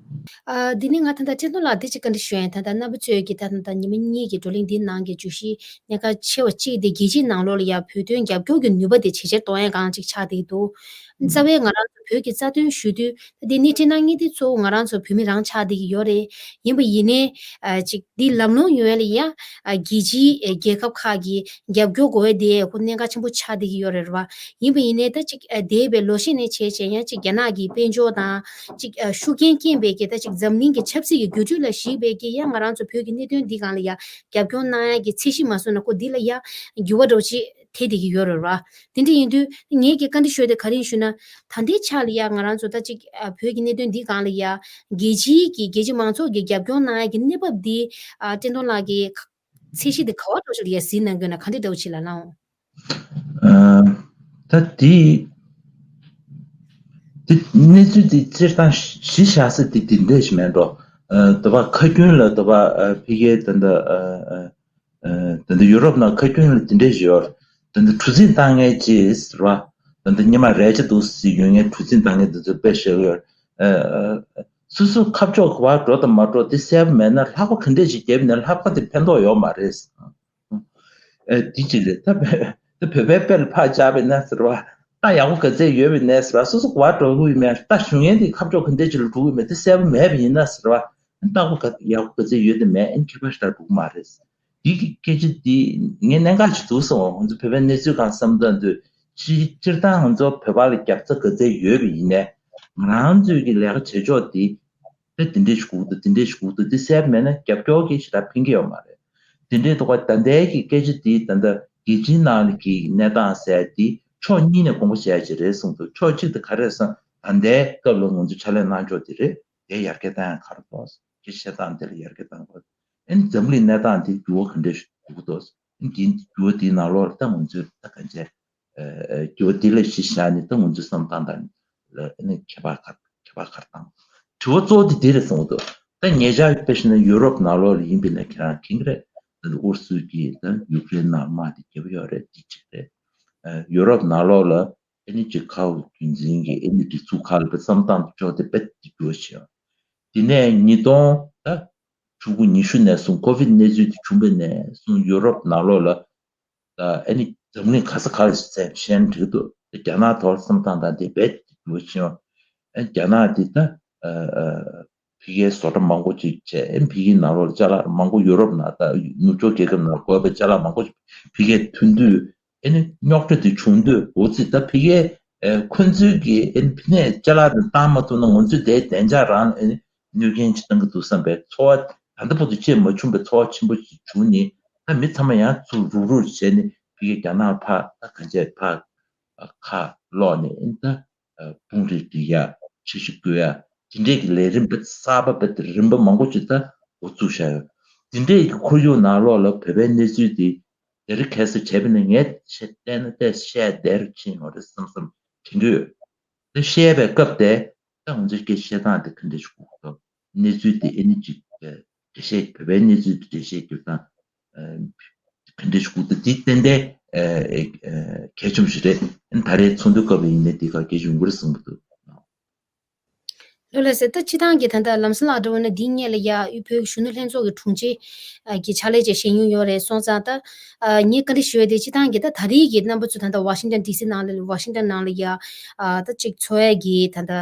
ཨ་འདི་ནི་ང་ད་ལྟ་བཀྲས་མཐོང་ལགས་འདི་ཅིག་བཀའ་འདྲི་ཞུ་ཡ་ཡིན། ད་ལྟ་རྣམ་པ་ཚོས་ཀྱིས་ད་ད་ལྟ་ཉི་མ་གཉིས་ཀྱི་བགྲོ་གླེང་འདིའི་ནང་གི་བརྗོད་གཞི་གནད་འགག་ཆེ་བ་གཅིག་དེ་རྒྱལ་སྤྱིའི་ནང་ལོགས་ལ་ཡ་བོད་དོན་རྒྱབ་སྐྱོར་གྱི་ནུས་པ་དེ་ཇེ་ཆེར་གཏོང་ཡ་སྒང་ཅིག་ཆགས་བསྡད་ཀྱི་འདུག་རྩ་བའི་ང་རང་ཚོ་བོད་ཀྱི་རྩ་དོན་ཞུ་དུས་ད་འདི་སྣེ་ཁྲིད་གནང་མཁན་དེ་གཙོ་བོ་ང་རང་ཚོ་བོད་མི་རང་ཆགས་བསྡད་ཀྱི་ཡོད་རེད། ཡིན་པ་ཡིན་ནའི་ཨ་ཅིག་འདི་ལམ་ལྷོང་ཡོང་ཡ་ལ་ཡ་ཨ་རྒྱལ་སྤྱིའི་ཨ་རྒྱལ་ཁབ་ཁག་གི་རྒྱབ་སྐྱོར་དགོས་ཡ་དེ་ཁོ་གནད་འགག་ཆེན་པོ་ཆགས་བསྡད་ཀྱི་ཡོད་རེད་རེད་བ། ཡིན་པ་ཡིན་ནའི་ད་ཅིག་ཨ་འདས་པའི་ལོ་ཤས་ནས་བྱས་བྱས་ཡང་ཅིག་རྒྱ་ནག་གི་དཔལ་འབྱོར་དང་ཅིག་ཨ་ཤུགས་རྐྱེན་རྐྱེན་པས་ཀྱི་ད་ཅིག་འཛམ་གླིང་གི་ཆབ་སྲིད་ཀྱི་འགྱུར་འགྲོས་ལ་གཞིགས་པས་ཀྱི་ཡང་ང་རང་ཚོ་བོད་ཀྱི་གནད་དོན་འདི་སྒང་ལ་ཡང་རྒྱབ་སྐྱོར་གནང་ཡ་གི་ཚད་གཞི་མ་བཟུང་ན་ཁོ་འདི་ལ་ཡང་འགྱུར་བ་འགྲོ་ཅིག་ཐེབས་བསྡད་ཀྱི་ཡོད་རེད་བ། དེ་འདྲ་ཡིན་དུས་ངེད་ཀྱི་བཀའ་འདྲི་ཞུ་ཡ་དེ་ག་རེ་ཡིན་ཞུ་ན། ད་ལྟའི་ཆ་ལ་ཡང་ང་རང་ཚོ་ད་ཅིག་ཨ་བོད་ཀྱི་གནད་དོན་འདི་སྒང་ལ་ཡང་རྒྱལ་སྤྱིའི་གི་རྒྱལ་སྤྱི་མང་ཚོགས་ཀྱི་རྒྱབ་སྐྱོར་གནང་ཡ་གི་གནས་བབ་འདི་ཨ་བཀྲས་མཐོང་ལགས་ཀྱི་ཚད་གཞི་དེ་ག་བ་འགྲོ་ཅིག་ལ་ཡང་གཟིགས་གནང་དགོས་ན་ག་འདྲ་འདྲ་བོ་ཅིག་ལ་ལངས། ཨ་ད་དེ་དེ་གནས་ཚུལ་དེ་སྤྱིར་བཏང་གཞི་བཞག་ས་དེ་དེ་འདྲས་ཞིག་མེད་འགྲོ། ཨ་དེ་བ་ཁ་རྒྱུན་ལ་དེ་བ་ཨ་ཕ་གིའི་ད་ལྟ་ཨ་ཨ་ཨ་ད་ལྟ་ཡུ་རོབ་ནང་ཁ་རྒྱུན་ལ་དེ་འདྲས་ཞིག་ཡོད། ད་ལྟ་གྲུ་གཟིངས་བཏང་མཁན་ཅིག་ཟེར་བ། ད་ལྟ་སྔོན་མ་རས་ཆ་འདུག་སེ་ཡོད་མཁན་གྲུ་གཟིངས་བཏང་མཁན་དེ་ཚོ་དཔེ་བཞག་ཡོད། ཨ་ཨ་སོ་སོ་ཁ་ཕྱོགས་ག་པར་འགྲོ་དང་མ་འགྲོ་དེ་གསལ་པོ་མེད་ན་ལྷགས་པ་ག་འདྲས་ཞིག་བརྒྱབ་ནས་ལྷགས་པ་དེ་ཕན་ཐོགས་ཡོད་མ་རེད། ཨེ་དེ་ཅི་རེད་ད། བོད་ད་བོད་པའི་དཔེ་ལ་ཕར་བཅར་བས་ན་ཟེར་བ། ད་ཡག་པོ་ག་ཚད་ཡོད་པས་ན་ཟེར་བ། སོ་སོ་ག་པར་འགྲོ་གི་ཡོད་མེད། ད་ཞུ་མཁན་དེ་ཁ་ཕྱོགས་ག་འདྲས་ཅིག་ལ་འགྲོ་གི་ཡོད་མེད་དེ་གསལ་པོ་མེད་པ་ཡིན་ན་ཟེར་བ། རྟག་པར་ག་ཡག་པོ་ག་ཚད་ཡོད་དེ་མེད་ཨེ་ཁྱད་པར་ཞིག་ད་འགྲོ་གི་མ་རེད། དེ་གི་སྐད་ཆ་དེ་ངས་གནད་འགག་ཅིག་འདུག་བསམ། ང་ཚོ་བོད་པའི་གནས་ཚུལ་སྒང་བསམ་བློ་བཏང་དུས་སྤྱིར་སྤྱིར་བཏང་ང་ཚོ་བོད་པ་ལ་རྒྱབ་རྩ་ག་ཚད་ཡོད་པ་ཡིན་ནའི་ང་རང་ཚོའི་གི་ལས་ཀ་བྱེད་ཕྱོགས་དེ། དེ་དེ་འདྲས་ཞིག་དགོས་འདུག་དེ་འདྲས་ཞིག་དགོས་འདུག་དེ་གསལ་པོ་མེད་ན་རྒྱབ་སྐྱོར་གྱིས་ཞེ་དྲག་ཕན་གྱི་ཡོད་མ་རེད། དེ་འདྲས་འདུག་ག་ད་ལྟའི་གི་སྐད་ཆ་འདི་ད་ལྟ་རྒྱལ་སྤྱིའི་ནང་གི་གནས་སྟངས་ཟེར་ཡ་འདི་ཕྱོགས་གཉིས་ནས་དགོངས་པ་བཞེས་ཡ་ཅིག་རེད་གསུངས་འདུག་ཕྱོགས་གཅིག་དེ་ག་རེ་རེད་ཟེར་ན་ད་ལྟའི་སྐབས་ལ་ང་ཚོས་ཕྱག་ལས་གནང་ཕྱོགས་དེ་རེད། དེ་ཡར་རྒྱས་གཏང་ཡ་ག་རེ་འདུག་སྐད་ཆ་བཤད་སྟངས་དེ་ལ་ཡར་རྒྱས་གཏང་དགོས། ཨ་ནི་འཛམ་གླིང་གནས་སྟངས་འདི་འགྱུར་བ་ག་འདྲས་ཞིག་འགྲོ་གི་འདུག་ཨ་ནི་འདི་འགྱུར་བ་འདིའི་ནང་ལོགས་ལ་ད་ང་ཚོས་ད་གང་བྱས། ཨ་ཨ་འགྱུར་བ་འདི་ལ་གཞི་བཞག་ནས་ད་ང་ཚོའི་བསམ་སྟངས་དང་ལ་ཨ་ནི་ཁྱད་པར་ག་ཁྱད་པར་ག་རེ་བཏང་། དྲི་བ་གཙོ་བོ་དེ་འདི་རེད་གསུངས་འདུག་ད་ཉེ་ཆར་དཔེ་བཞག་ན་ཡུ་རོབ་ནང་ལོགས་ལ་ཡིན་པ་ཡིན་ན་ཁྱེད་རང་མཁྱེན་གྱི་རེད། ད་ཨུ་རུ་སུ་གིས་ད་ཡུཀ་རེན་ནང་དམག་དེ་བརྒྱབ་ཡོད་རེད། དེ་གཅིག་རེད། ཨ་ཡུ་རོབ་ནང་ལོགས་ལ་ཨ་ནི་ཅིག་ཁ་བ་རྒྱུན་འཛིན་གྱི་ཨ་ནི་སྒྲིག་འཛུགས་ཁག་ལ་བསམ་སྟངས་དེ་ཕྱོགས་དེ་དཔེ་དེ་འགྱུར་བ་ཕྱིན་ཡོད། དེ་ནས་ཉིས་སྟོང་ད་ཕྲུ་གུ་ཉི་ཤུ་ནས་བཟུང་ཀོ་ཝིད་གནས་ཚུལ་དེ་བྱུང་པ་ནས་བཟུང་ཡུ་རོབ་ནང་ལོགས་ལ། ཨ་ནི་འཛམ་གླིང་ག་ས་ག་ལ་ཞིག་བཙལ་ཤེས་འགྲིག་འདུག་རྒྱ་ནག་ཐོག་བསམ་སྟངས་དང་དེ་རྦད་དེ་འགྱུར་བ་ཕྱིན་ཡོད། ཨ་རྒྱ་ནག་འདི་ད་ཨ་ཨ་ཕ་གིའི་བཟོ་གྲྭ་མང་པོ་ཅིག་བྱས། ཨ་ཕ་གིའི་ནང་ལོགས་ལ་ཅ་ལག་མང་པོ་ཡུ་རོབ་ནང་ད་ནུབ་ཕྱོགས་རྒྱལ་ཁབ་ནང་དགོས་པའི་ཅ་ལག་མང་པོ་ཅིག་ཕ་གིར་ཐོན་དུས་ཨ་ནི་རྙོག་དྲ་དེ་བྱུང་དུས་འོ་ཙི་ད་ཕ་གིའི་ཨ་ཁོ་ཚོའི་གི་ཨ་ནི་ཕ་ནས་ཅ་ལག་དེ་བཏང་མ་ཐུབ་ན་ང་ཚོས་དེའི་བདེ་འཇགས་རང་ཨ་ནི་གནོད་སྐྱོན་ཅིག་བཏང་གི་འདུག་བསམ་པའི་ཚོར་བ། ད་ལྟ་བར་དུ་ཅིས་མ་བྱུང་པའི་ཚོར་བ་ཆེན་པོ་ཞིག་བྱུང་ནས་ད་མི་ཚང་མ་ཡང་ཚུར་རུག་རུག་བྱས་ནས་ཕ་གིའི་རྒྱ་ནག་ཕར་ད་གང་བྱས་ཕར་ཁ་ལོག་ནས་ཨིན་ད་དཔུང་རིགས་སྒྲིག་ཡ་ཕྱི་བཤིག་བཀོལ་ཡ་དེ་འདྲས་ཀྱི་ལས་རིམ་བེད་གསར་པ་བེད་རིམ་པ་མང་པོ་ཅིག་ད་འགོ་བཙུགས་བཞག་ཡོད། དེ་འདྲས་ཀྱི་ཁོར་ཡུག་ནང་ལོགས་ལ་བོད་པའི་གནས་ཚུལ་དེ་དེ་རིང་ཁ་སང་བྱས་པ་ནི་ངས་བཤད་བལྟས་ན་བལྟས་བཤད་བསྡད་རུ་ཕྱིན་ཡོང་རེད་བསམ་བསམ་དྲན་གྱི་ཡོད། དེ་བཤད་པའི་སྐབས་དེ། ད་ང་ཚོའི་སྐད་ཆ་བཤད་སྟངས་དེ་ག་འདྲ་ཞིག་དགོས་ཀྱི་འདུག་གནས་ཚུལ་དེ་ཨེ་ནི་ཅིག་འགྲེལ་བཤད་བོད་པའི་གནས་ཚུལ་དེ་འགྲེལ་བཤད་རྒྱག་སྟངས་ག་འདྲ་ཞིག་དགོས་འདུག་དེ་ཏན་ཏན་གལ་ཆེན་པོ་ཞིག་རེད། ཨ་ནི་ད་རེས་ཚོགས་འདུ་སྐབས་ཡིན་ནའི་དེ་ག་སྐད་ཆ་ཡོང་གི་རེད་བསམ་གྱི་འདུག་ལོ་ལགས་སེ་ད་སྤྱི་བཏང་གི་ད་ལྟ་ལམ་སང་ལགས་འགྲོ་བ་ན་འདི་སྔོན་ལ་ཡ་དབུས་བོད་ཀྱི་གཞོན་ནུ་ལྷན་ཚོགས་ཀྱི་དྲུང་ཆེ་གི་ཕྱག་ལས་བཅས་བཞེས་མྱོང་ཡོད་རེད་སོང་ཙང་ད་ངས་བཀའ་འདྲི་ཞུ་ཡ་དེ་སྤྱི་བཏང་གི་ད་ད་རེས་ཀྱི་རྣམ་པ་ཚོ་ད་ལྟ་ཝ་ཤིང་ཊོན་ཌི་སི་ནང་ལ་ཝ་ཤིང་ཊོན་ནང་ལ་ཡ་ད་ཅིག་འཚོགས་ཡ་གི་ད་ལྟ་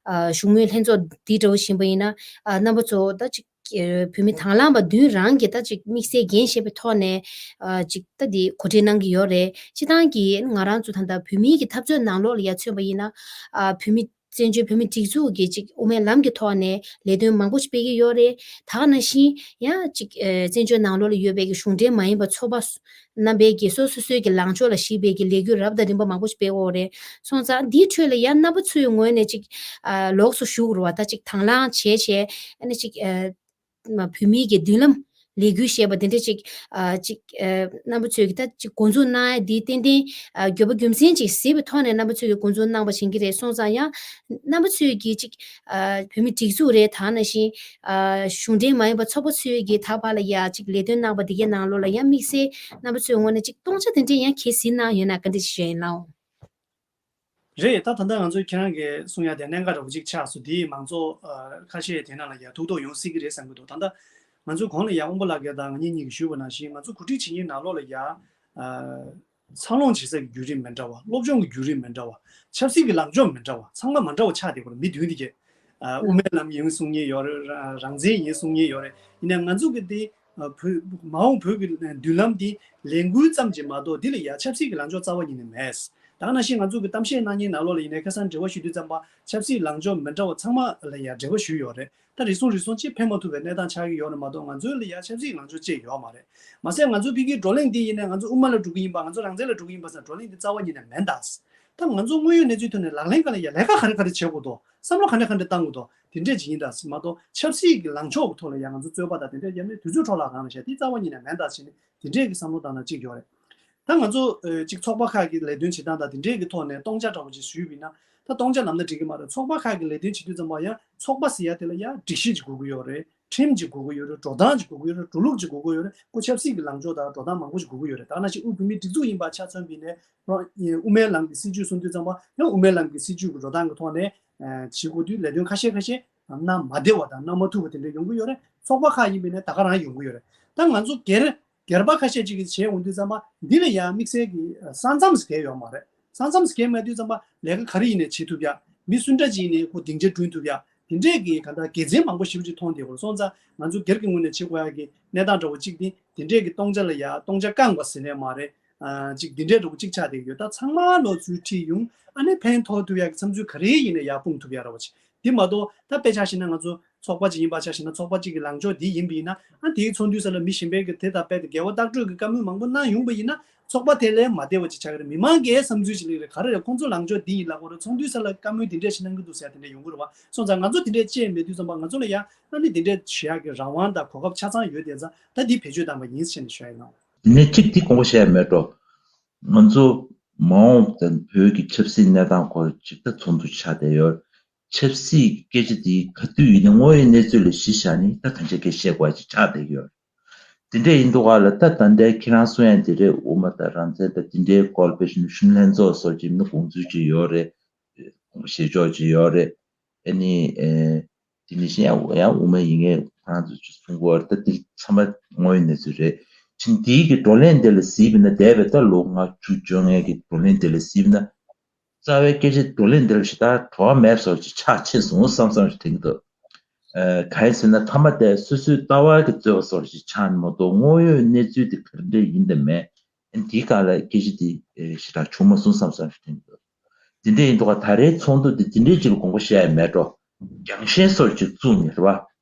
བཞུགས་མོལ་ལྷན་ཚོགས་འདི་འདྲ་བོ་ཞིག་ཡིན་པ་ཡིན་ན་རྣམ་པ་ཚོ་ད་ཅིག་བོད་མི་དང་བླངས་པ་མདུན་རང་གི་ད་ཅིག་དམིགས་བསལ་འགན་བཞེས་པའི་ཐོག་ནས་ཅིག་ད་འདི་གོ་སྒྲིག་གནང་གི་ཡོད་རེད། སྤྱི་བཏང་གི་ང་རང་ཚོ་ད་ལྟ་བོད་མིའི་གི་འཐབ་རྩོད་ནང་ལོགས་ལ་ཡ་མཚོན་པ་ཡིན་ན་བོད་མི་བཙན་བྱོལ་བོད་མི་སྒྲིག་འཛུགས་ཀྱི་ཅིག་དབུ་མའི་ལམ་གྱི་ཐོག་ནས་ལས་དོན་མང་པོ་ཞིག་སྤེལ་གྱི་ཡོད་རེད། ད་ག་ནང་བཞིན་ཡང་ཅིག་ཨ་བཙན་བྱོལ་ནང་ལོགས་ལ་ཡོད་པའི་གི་གཞུང་འབྲེལ་མ་ཡིན་པ་ཚོགས་པ་རྣམ་པའི་གི་སོ་སོ་སོའི་གི་ལངས་ཕྱོགས་ལ་གཞིགས་པའི་གི་ལས་འགུལ་རབ་དང་རིམ་པ་མང་པོ་ཞིག་སྤེལ་འོག་རེད། སོང་ཙང་འདིའི་ཁྲོད་ལ་ཡང་རྣམ་པ་ཚོའི་ངོས་ནས་ཅིག་ཨ་ལོགས་སུ་ཞུགས་རུ་བ་ད་ཅིག་དང་བླངས་བྱས་བྱས་ཨ་ནི་ཅིག་ཨ་མ་བོད་མིའི་གི་མདུན་ལམ་ལས་འགུལ་ཞེས་པ་དེ་འདྲ་ཅིག་ཨ་ཅིག་ཨ་རྣམ་པ་ཚོས་ཀྱི་ད་ཅིག་འགོ་འཛུགས་གནང་ཡ་འདི་ཏན་ཏན་ཨ་འགྱོད་པ་རྒྱུ་མཚན་ཅིག་གཟིགས་པའི་ཐོག་ནས་རྣམ་པ་ཚོས་ཀྱི་འགོ་འཛུགས་གནང་བ་ཞིག་ཡིན་གྱི་རེད། སོང་ཙང་ཡང་རྣམ་པ་ཚོས་ཀྱི་ཅིག་ཨ་བོད་མི་སྒྲིག་འཛུགས་རེད། ད་ནང་བཞིན་ཨ་གཞུང་འབྲེལ་མ་ཡིན་པ་ཚོགས་པ་ཚོས་ཀྱི་ད་བར་ལ་ཡ་ཅིག་ལས་དོན་གནང་བ་འདི་གའི་ནང་ལོགས་ལ་ཡང་དམིགས་བསལ་རྣམ་པ་ཚོའི་ངོས་ནས་ཅིག་སྟོང་ཆ་དེ་འདྲས་ཡང་གལ་སྲིད་གནང་ཡོད་ན་བཀའ་འདྲི་ཞུ་ཡ་ཡིན་ལགས། རེད། ད་ད་ལྟ་ང་ཚོས་ཁྱེད་རང་གིས་གསུང་ཡ་དེ་གནད་འགག་འདྲ་བོ་ཅིག་ཆགས་སོང་། དེས་མང་ཚོགས་ཨ་ཁ་ཤས་དེ་ནང་ལ་ཡ་ཐུགས་དོགས་ཡོང་སྲིད་ཀྱི་རེད་བསམ་གྱི་འདུག་ད་ལྟ་ང་ཚོའི་གོང་ལ་ཡ་དབོན་པོ་ལགས་ཀྱིས་དང་ང་གཉིས་གཉིས་ཀྱིས་ཞུས་པ་ནང་བཞིན་ང་ཚོ་གོ་སྒྲིག་བྱེད་མཁན་ནང་ལོགས་ལ་ཡ་ཨ་འཚར་ལོངས་བྱེད་ས་ཀྱི་བརྒྱུད་རིམ་མི་འདྲ་བ། སློབ་སྦྱོང་གི་བརྒྱུད་རིམ་མི་འདྲ་བ། ཆབ་སྲིད་ཀྱི་ལངས་ཕྱོགས་མི་འདྲ་བ། ཚང་མ་མ་འདྲ་བ་ཆགས་བསྡད་ཡོད་རེད། མི་བདུན་དེ་གས་ཨ་དབུ་མའི་ལམ་ཡིན་གསུང་མཁན་ཡོད་རེད། རང་རང་བཙན་ཡིན་གསུང་མཁན་ཡོད་རེད། ཡིན་ནའི་ང་ཚོ་གི་དེ་ཨ་བོད་མ་འོངས་བོད་ཀྱི་མདུན་ལམ་འདི་ལས་འགུལ་ཙམ་གྱིས་མ་གཏོགས་འདི་ལ་ཡ་ཆབ་སྲིད་ཀྱི་ལངས་ཕྱོགས་རྩ་བ་ཉིད་ནས་མེད། ད་ག་ནང་བཞིན་ང་ཚོ་གི་གཏམ་བཤད་གནང་མཁན་ནང་ལོགས་ལ་ཡིན་ནའི་ཁ་སང་འབྲེལ་བ་ཞུ་དུས་ཙམ་པ་ཆབ་སྲིད་ལངས་ཕྱོགས་མི་འདྲ་བ་ཚང་མ་ལ་ཡ་འབྲེལ་བ་ཞུས་ཡོད་རེད། ད་རེ་ཟུང་རེ་ཟུང་ཅིག་ཕན་མ་ཐོགས་པའི་གནས་སྟངས་ཆགས་ཀྱི་ཡོད་རེད་མ་གཏོགས་ང་ཚོའི་ལ་ཡ་ཆབ་སྲིད་ལངས་ཕྱོགས་ཅིག་ཡོད་མ་རེད། མ་ཟད་ང་ཚོ་ཕ་གིའི་བགྲོ་གླེང་འདི་ཡིན་ནའི་ང་ཚོ་དབུ་མ་ལ་འགྲོ་གི་ཡིན་པ་ང་ཚོ་རང་བཙན་ལ་འགྲོ་གི་ཡིན་པ་ཟེར་བགྲོ་གླེང་འདི་རྩ་བ་ཉིད་ནས་མེད་ད། ད་ང་ཚོ་དངོས་ཡོད་གནས་ཚུལ་ཐོག་ནས་ལག་ལེན་ག་ལ་ཡ་ལས་ཀ་ག་རེ་ག་རེ་བྱེད་དགོས་དོ། བསམ་བློ་ག་འདྲ་ག་འདྲ་བཏང་དགོས་དོ། དེ་འདྲས་ཅིག་ཡིན་ད་ཟེར་མ་གཏོགས་ཆབ་སྲིད་ཀྱི་ལངས་ཕྱོགས་ཀྱི་ཐོག་ལ་ཡང་ང་ཚོ་རྩོད་པ་དང་དེ་འདྲས་ཡ་མེད། དུས་ཚོད་འཕྲོ་བརླག་གང་ལ་བྱས་དེ་རྩ་བ་ཉིད་ནས་མེད་ད་ཟེར་ནས་དེ་འདྲས་ཀྱི་བསམ་བློ་བཏང་ན་གཅིག་ཡོད་རེད། ད་ང་ཚོ་ཨ་གཅིག་ཚོགས་པ་ཁག་གི་ལས་དོན་བྱེད་སྟངས་དང་དེ་འདྲས་ཀྱི་ཐོག་ནས་སྟོང་ཆ་འདྲ་བོ་ཅིག་ཞུས་པ་ཡིན་ན་ ད་སྟོང་ཆ་ལབ་ན་འགྲིག་གི་མ་རེད། ཚོགས་པ་ཁག་གི་ལས་དོན་བྱེད་དུས་ཙམ་པ་ཡང་ཚོགས་པ་ཟེར་ཡ་དེ་ལ་ཡང་སྒྲིག་གཞི་ཅིག་དགོས་ཀྱི་ཡོད་རེད། ཁྲིམས་ཅིག་དགོས་ཀྱི་ཡོད་རེད། འགྲོ་སྟངས་ཅིག་དགོས་ཀྱི་ཡོད་རེད། འགྲོ་སྟངས་མང་པོ་ཅིག་དགོས་ཀྱི་ཡོད་རེད། ཁོ་ཆབ་སྲིད་ཀྱི་ལངས་ཕྱོགས་དང་འགྲོ་སྟངས་མང་པོ་ཅིག་དགོས་ཀྱི་ཡོད་རེད། ད་ནང་བཞིན་དབུས་བོད་མིའི་སྒྲིག་འཛུགས་ཡིན་པ་ཆ་མཚོན་པ་ཡིན་ནའི་དབུ་མའི་ལམ་གྱི་སྲིད་བྱུས་གསུང་དུས་ཙམ་པ་ཡང་དབུ་མའི་ལམ་གྱི་སྲིད་བྱུས་ཀྱི་འགྲོ་སྟངས་ཀྱི་ཐོག་ནས་བྱེད་དགོས་དུས་ལས་དོན་ཁ་ཤས་ཁ་ཤས་གནང་མ་བདེ་བ་དང་གནང་མ་ཐུབ་པ་དེ་འདྲ་ཡོང་གི་ཡོད་རེད། ཚོགས་པ་ཁག་ཡིན་པ་ཡིན་ནའི་ད་ག་རང་ཡོང་གི་ཡོད་རེད། ད་ང་ཚོ་སྒེར་སྒེར་པ་ཁ་ཤས་ཅིག་གིས་བྱས་འོང་དུས་ཙམ་པ་འདི་ལ་ཡང་དམིགས་བསལ་གྱི་ས་མཚམས་སྒེར་ཡོད་མ་རེད། ས་མཚམས་སྒེར་མེད་དུས་ཙམ་པ་ལས་ཀ་ག་རེ་ཡིན་ནའི་བྱེད་ཐུབ་ཡ། མི་སུ་འདྲ་ཅིག་ཡིན་ནའི་ཁོ་སྡིངས་ཆ་བསྐྲུན་ཐུབ་ཡ། དེ་འདྲས་ཀྱི་ག་འདྲ་དགེ་མཚན་མང་པོ་ཞེ་པོ་ཅིག་མཐོང་བསྡད་ཡོད་རེད། སོང་ཙང་ང་ཚོ་སྒེར་གྱི་ངོས་ནས་བྱེད་དགོས་ཡ་གི་གནས་སྟངས་འདྲ་བོ་གཅིག་དེ་དེ་འདྲས་ཀྱི་སྟོང་ཆ་ལ་ཡ་སྟོང་ཆ་བསྐང་བ་ཟེར་ནས་མ་རེད། ཨ་ཅིག་འདི་འདྲས་འདྲ་བོ་གཅིག་ཆགས་བསྡད་ཡོད། ད་ཚང་མ་ལོ་ཚུར་ཁྲིད་ཡོང་ཨ་ནི་ཕན་ཐོགས་ཐུབ་ཡ་གི་བསམ་ཚུལ་ག་རེ་ཡིན་ནའི་ཡར་སྤུངས་ཐུབ་ཡ་འདྲ་བོ་ཅིག་དེ་མ་གཏོགས་ད་དཔེ་ཆ་བཞག་ན་ང་ཚོ་ཚོགས་པ་ཅིག་ཡིན་པ་ཆ་བཞག་ན་ཚོགས་པ་ཅིག་གི་ལངས་ཕྱོགས་འདི་ཡིན་པ་ཡིན་ན་ཨ་དེའི་ཚོགས་འདུའི་ས་ལ་མི་གཞན་པའི་གི་དེ་དང་དཔེ་དེ་འགལ་བ་ལྟག་སྤྲོད་ཀྱི་བཀའ་མོལ་མང་པོ་གནང་ཡོང་པ་ཡིན་ན་ཚོགས་པ་དེ་ལས་མ་བདེ་བ་ཅིག་ཆགས་ཀྱི་རེད། མི་མང་གིས་བསམ་ཚུལ་ཅིག་སླེབས་ཀྱི་རེད། ག་རེ་རེད། ཁོང་ཚོ་ལངས་ཕྱོགས་འདི་ཡིན་ལབ་ཀྱི་རེད། ཚོགས་འདུའི་ས་ལ་བཀའ་མོལ་འདི་འདྲས་ཞིག་གནང་གི་འདུག་ཟེར་ཡ་དེ་འདྲས་ཡོང་གི་རེད་བ། སོང་ཙང་ང་ཚོ་དེ་འདྲས་བྱས་མེད་དུས་ཙམ་པ་ང་ཚོ་ལ་ཡང་ཨ་ནི་དེ་འདྲས་བྱེད་ཡག་གི་རང་དབང་དང་གོ་སྐབས་ཆ་ཚང་ཡོད་དེ་ཙང་ད་འདི་བེད་སྤྱོད་བཏང་བ་ཡིན་ཟེར་ནས་ཞུ་ཡ་ཡིན་ནོ། དེ་ནས་གཅིག་དེ་དགོངས་པ་བཞེས་ཡ་མེད་འགྲོ། ང་ཚོ་མ་འོངས་པ་དང་བོད་ཀྱི་ཆབ་སྲིད་གནས་སྟངས་སྐོར་ཅིག་ད་ཚོགས་འདུ་ཆགས་བསྡད་ཡོད། ཆབ་སྲིད་ཀྱི་སྐད་ཆ་དེ་ག་དུས་ཡིན་ན་དངོས་ཡོད་གནས་ཚུལ་ལ་གཞི་བཞག་ནས་ད་གང་ཆ་སྐད་བཤད་དགོས་ཅིག་ཆགས་བསྡད་ཡོད། དེ་འདྲ་ཡིན་དུས་ག་ལ་ད་ད་ལྟའི་ཁྱེད་རང་གསུང་ཡ་དེ་རེད། དབུ་མ་དང་རང་བཙན་དང་དེ་འདྲའི་སྐོར་དཔེ་བཞིན་གཞོན་ནུ་ལྷན་ཚོགས་སོགས་ཀྱི་མི་དགོངས་ཚུལ་ཅིག་ཡོད་རེད། དགོངས་པ་བཞེས་ཕྱོགས་ཅིག་ཡོད་རེད། ཨ་ནི་ཨེ། དེ་ནི་བཞིན་ཡང་ཡང་དབུ་མ་ཡིན་ངེས་ཁོ་རང་ཚོ་ཅིག་གསུང་གི་ཡོད་རེད། ད་དེ་ཚང་མ་དངོས་ཡོད་གནས་ཚུལ་རེད། ཕྱིན་དེའི་གི་བགྲོ་གླེང་དེ་ལ་གཟིགས་པ་ན་འདས་པའི་ད་ལོ་ལྔ་བཅུ་བཅོ་ལྔའི་གི་བགྲོ་གླེང་དེ་ལ་གཟིགས་པ་ན། རྩ་བའི་སྐད་ཆ་བགྲོ་གླེང་འདིར་ཞེ་དྲག་བྲོ་བ་མེད་པ་བཟོ་ཅིག་ཆགས་ཕྱིན་སོང་བསམ་བསམ་ཞིག་དྲན་གྱི་འདུག་ཨ། གང་ཡིན་ཟེར་ན་མཐའ་མ་དེ་སོ་སོའི་ལྟ་བ་གི་རྩོད་པ་བཟོ་ཅིག་ཆགས་ནས་མ་གཏོགས་དངོས་ཡོད་གནས་ཚུལ་དེ་ག་འདྲ་ཡིན་དང་མེད། ཨ་ནི་དེའི་སྒང་ལ་སྐད་ཆ་དེ་ཞེ་དྲག་བྱུང་མ་སོང་བསམ་བསམ་ཞིག་དྲན་གྱི་འདུག་དེ་འདྲ་ཡིན་དུས་ད་རེས་ཚོགས་འདུ་དེ་དེ་འདྲའི་ཅིག་ལ་དགོངས་པ་བཞེས་ཡ་མེད་འགྲོ། རྒྱང་ཤེལ་བཟོ་ཅིག་བཙུགས་ནས་རེད་བ།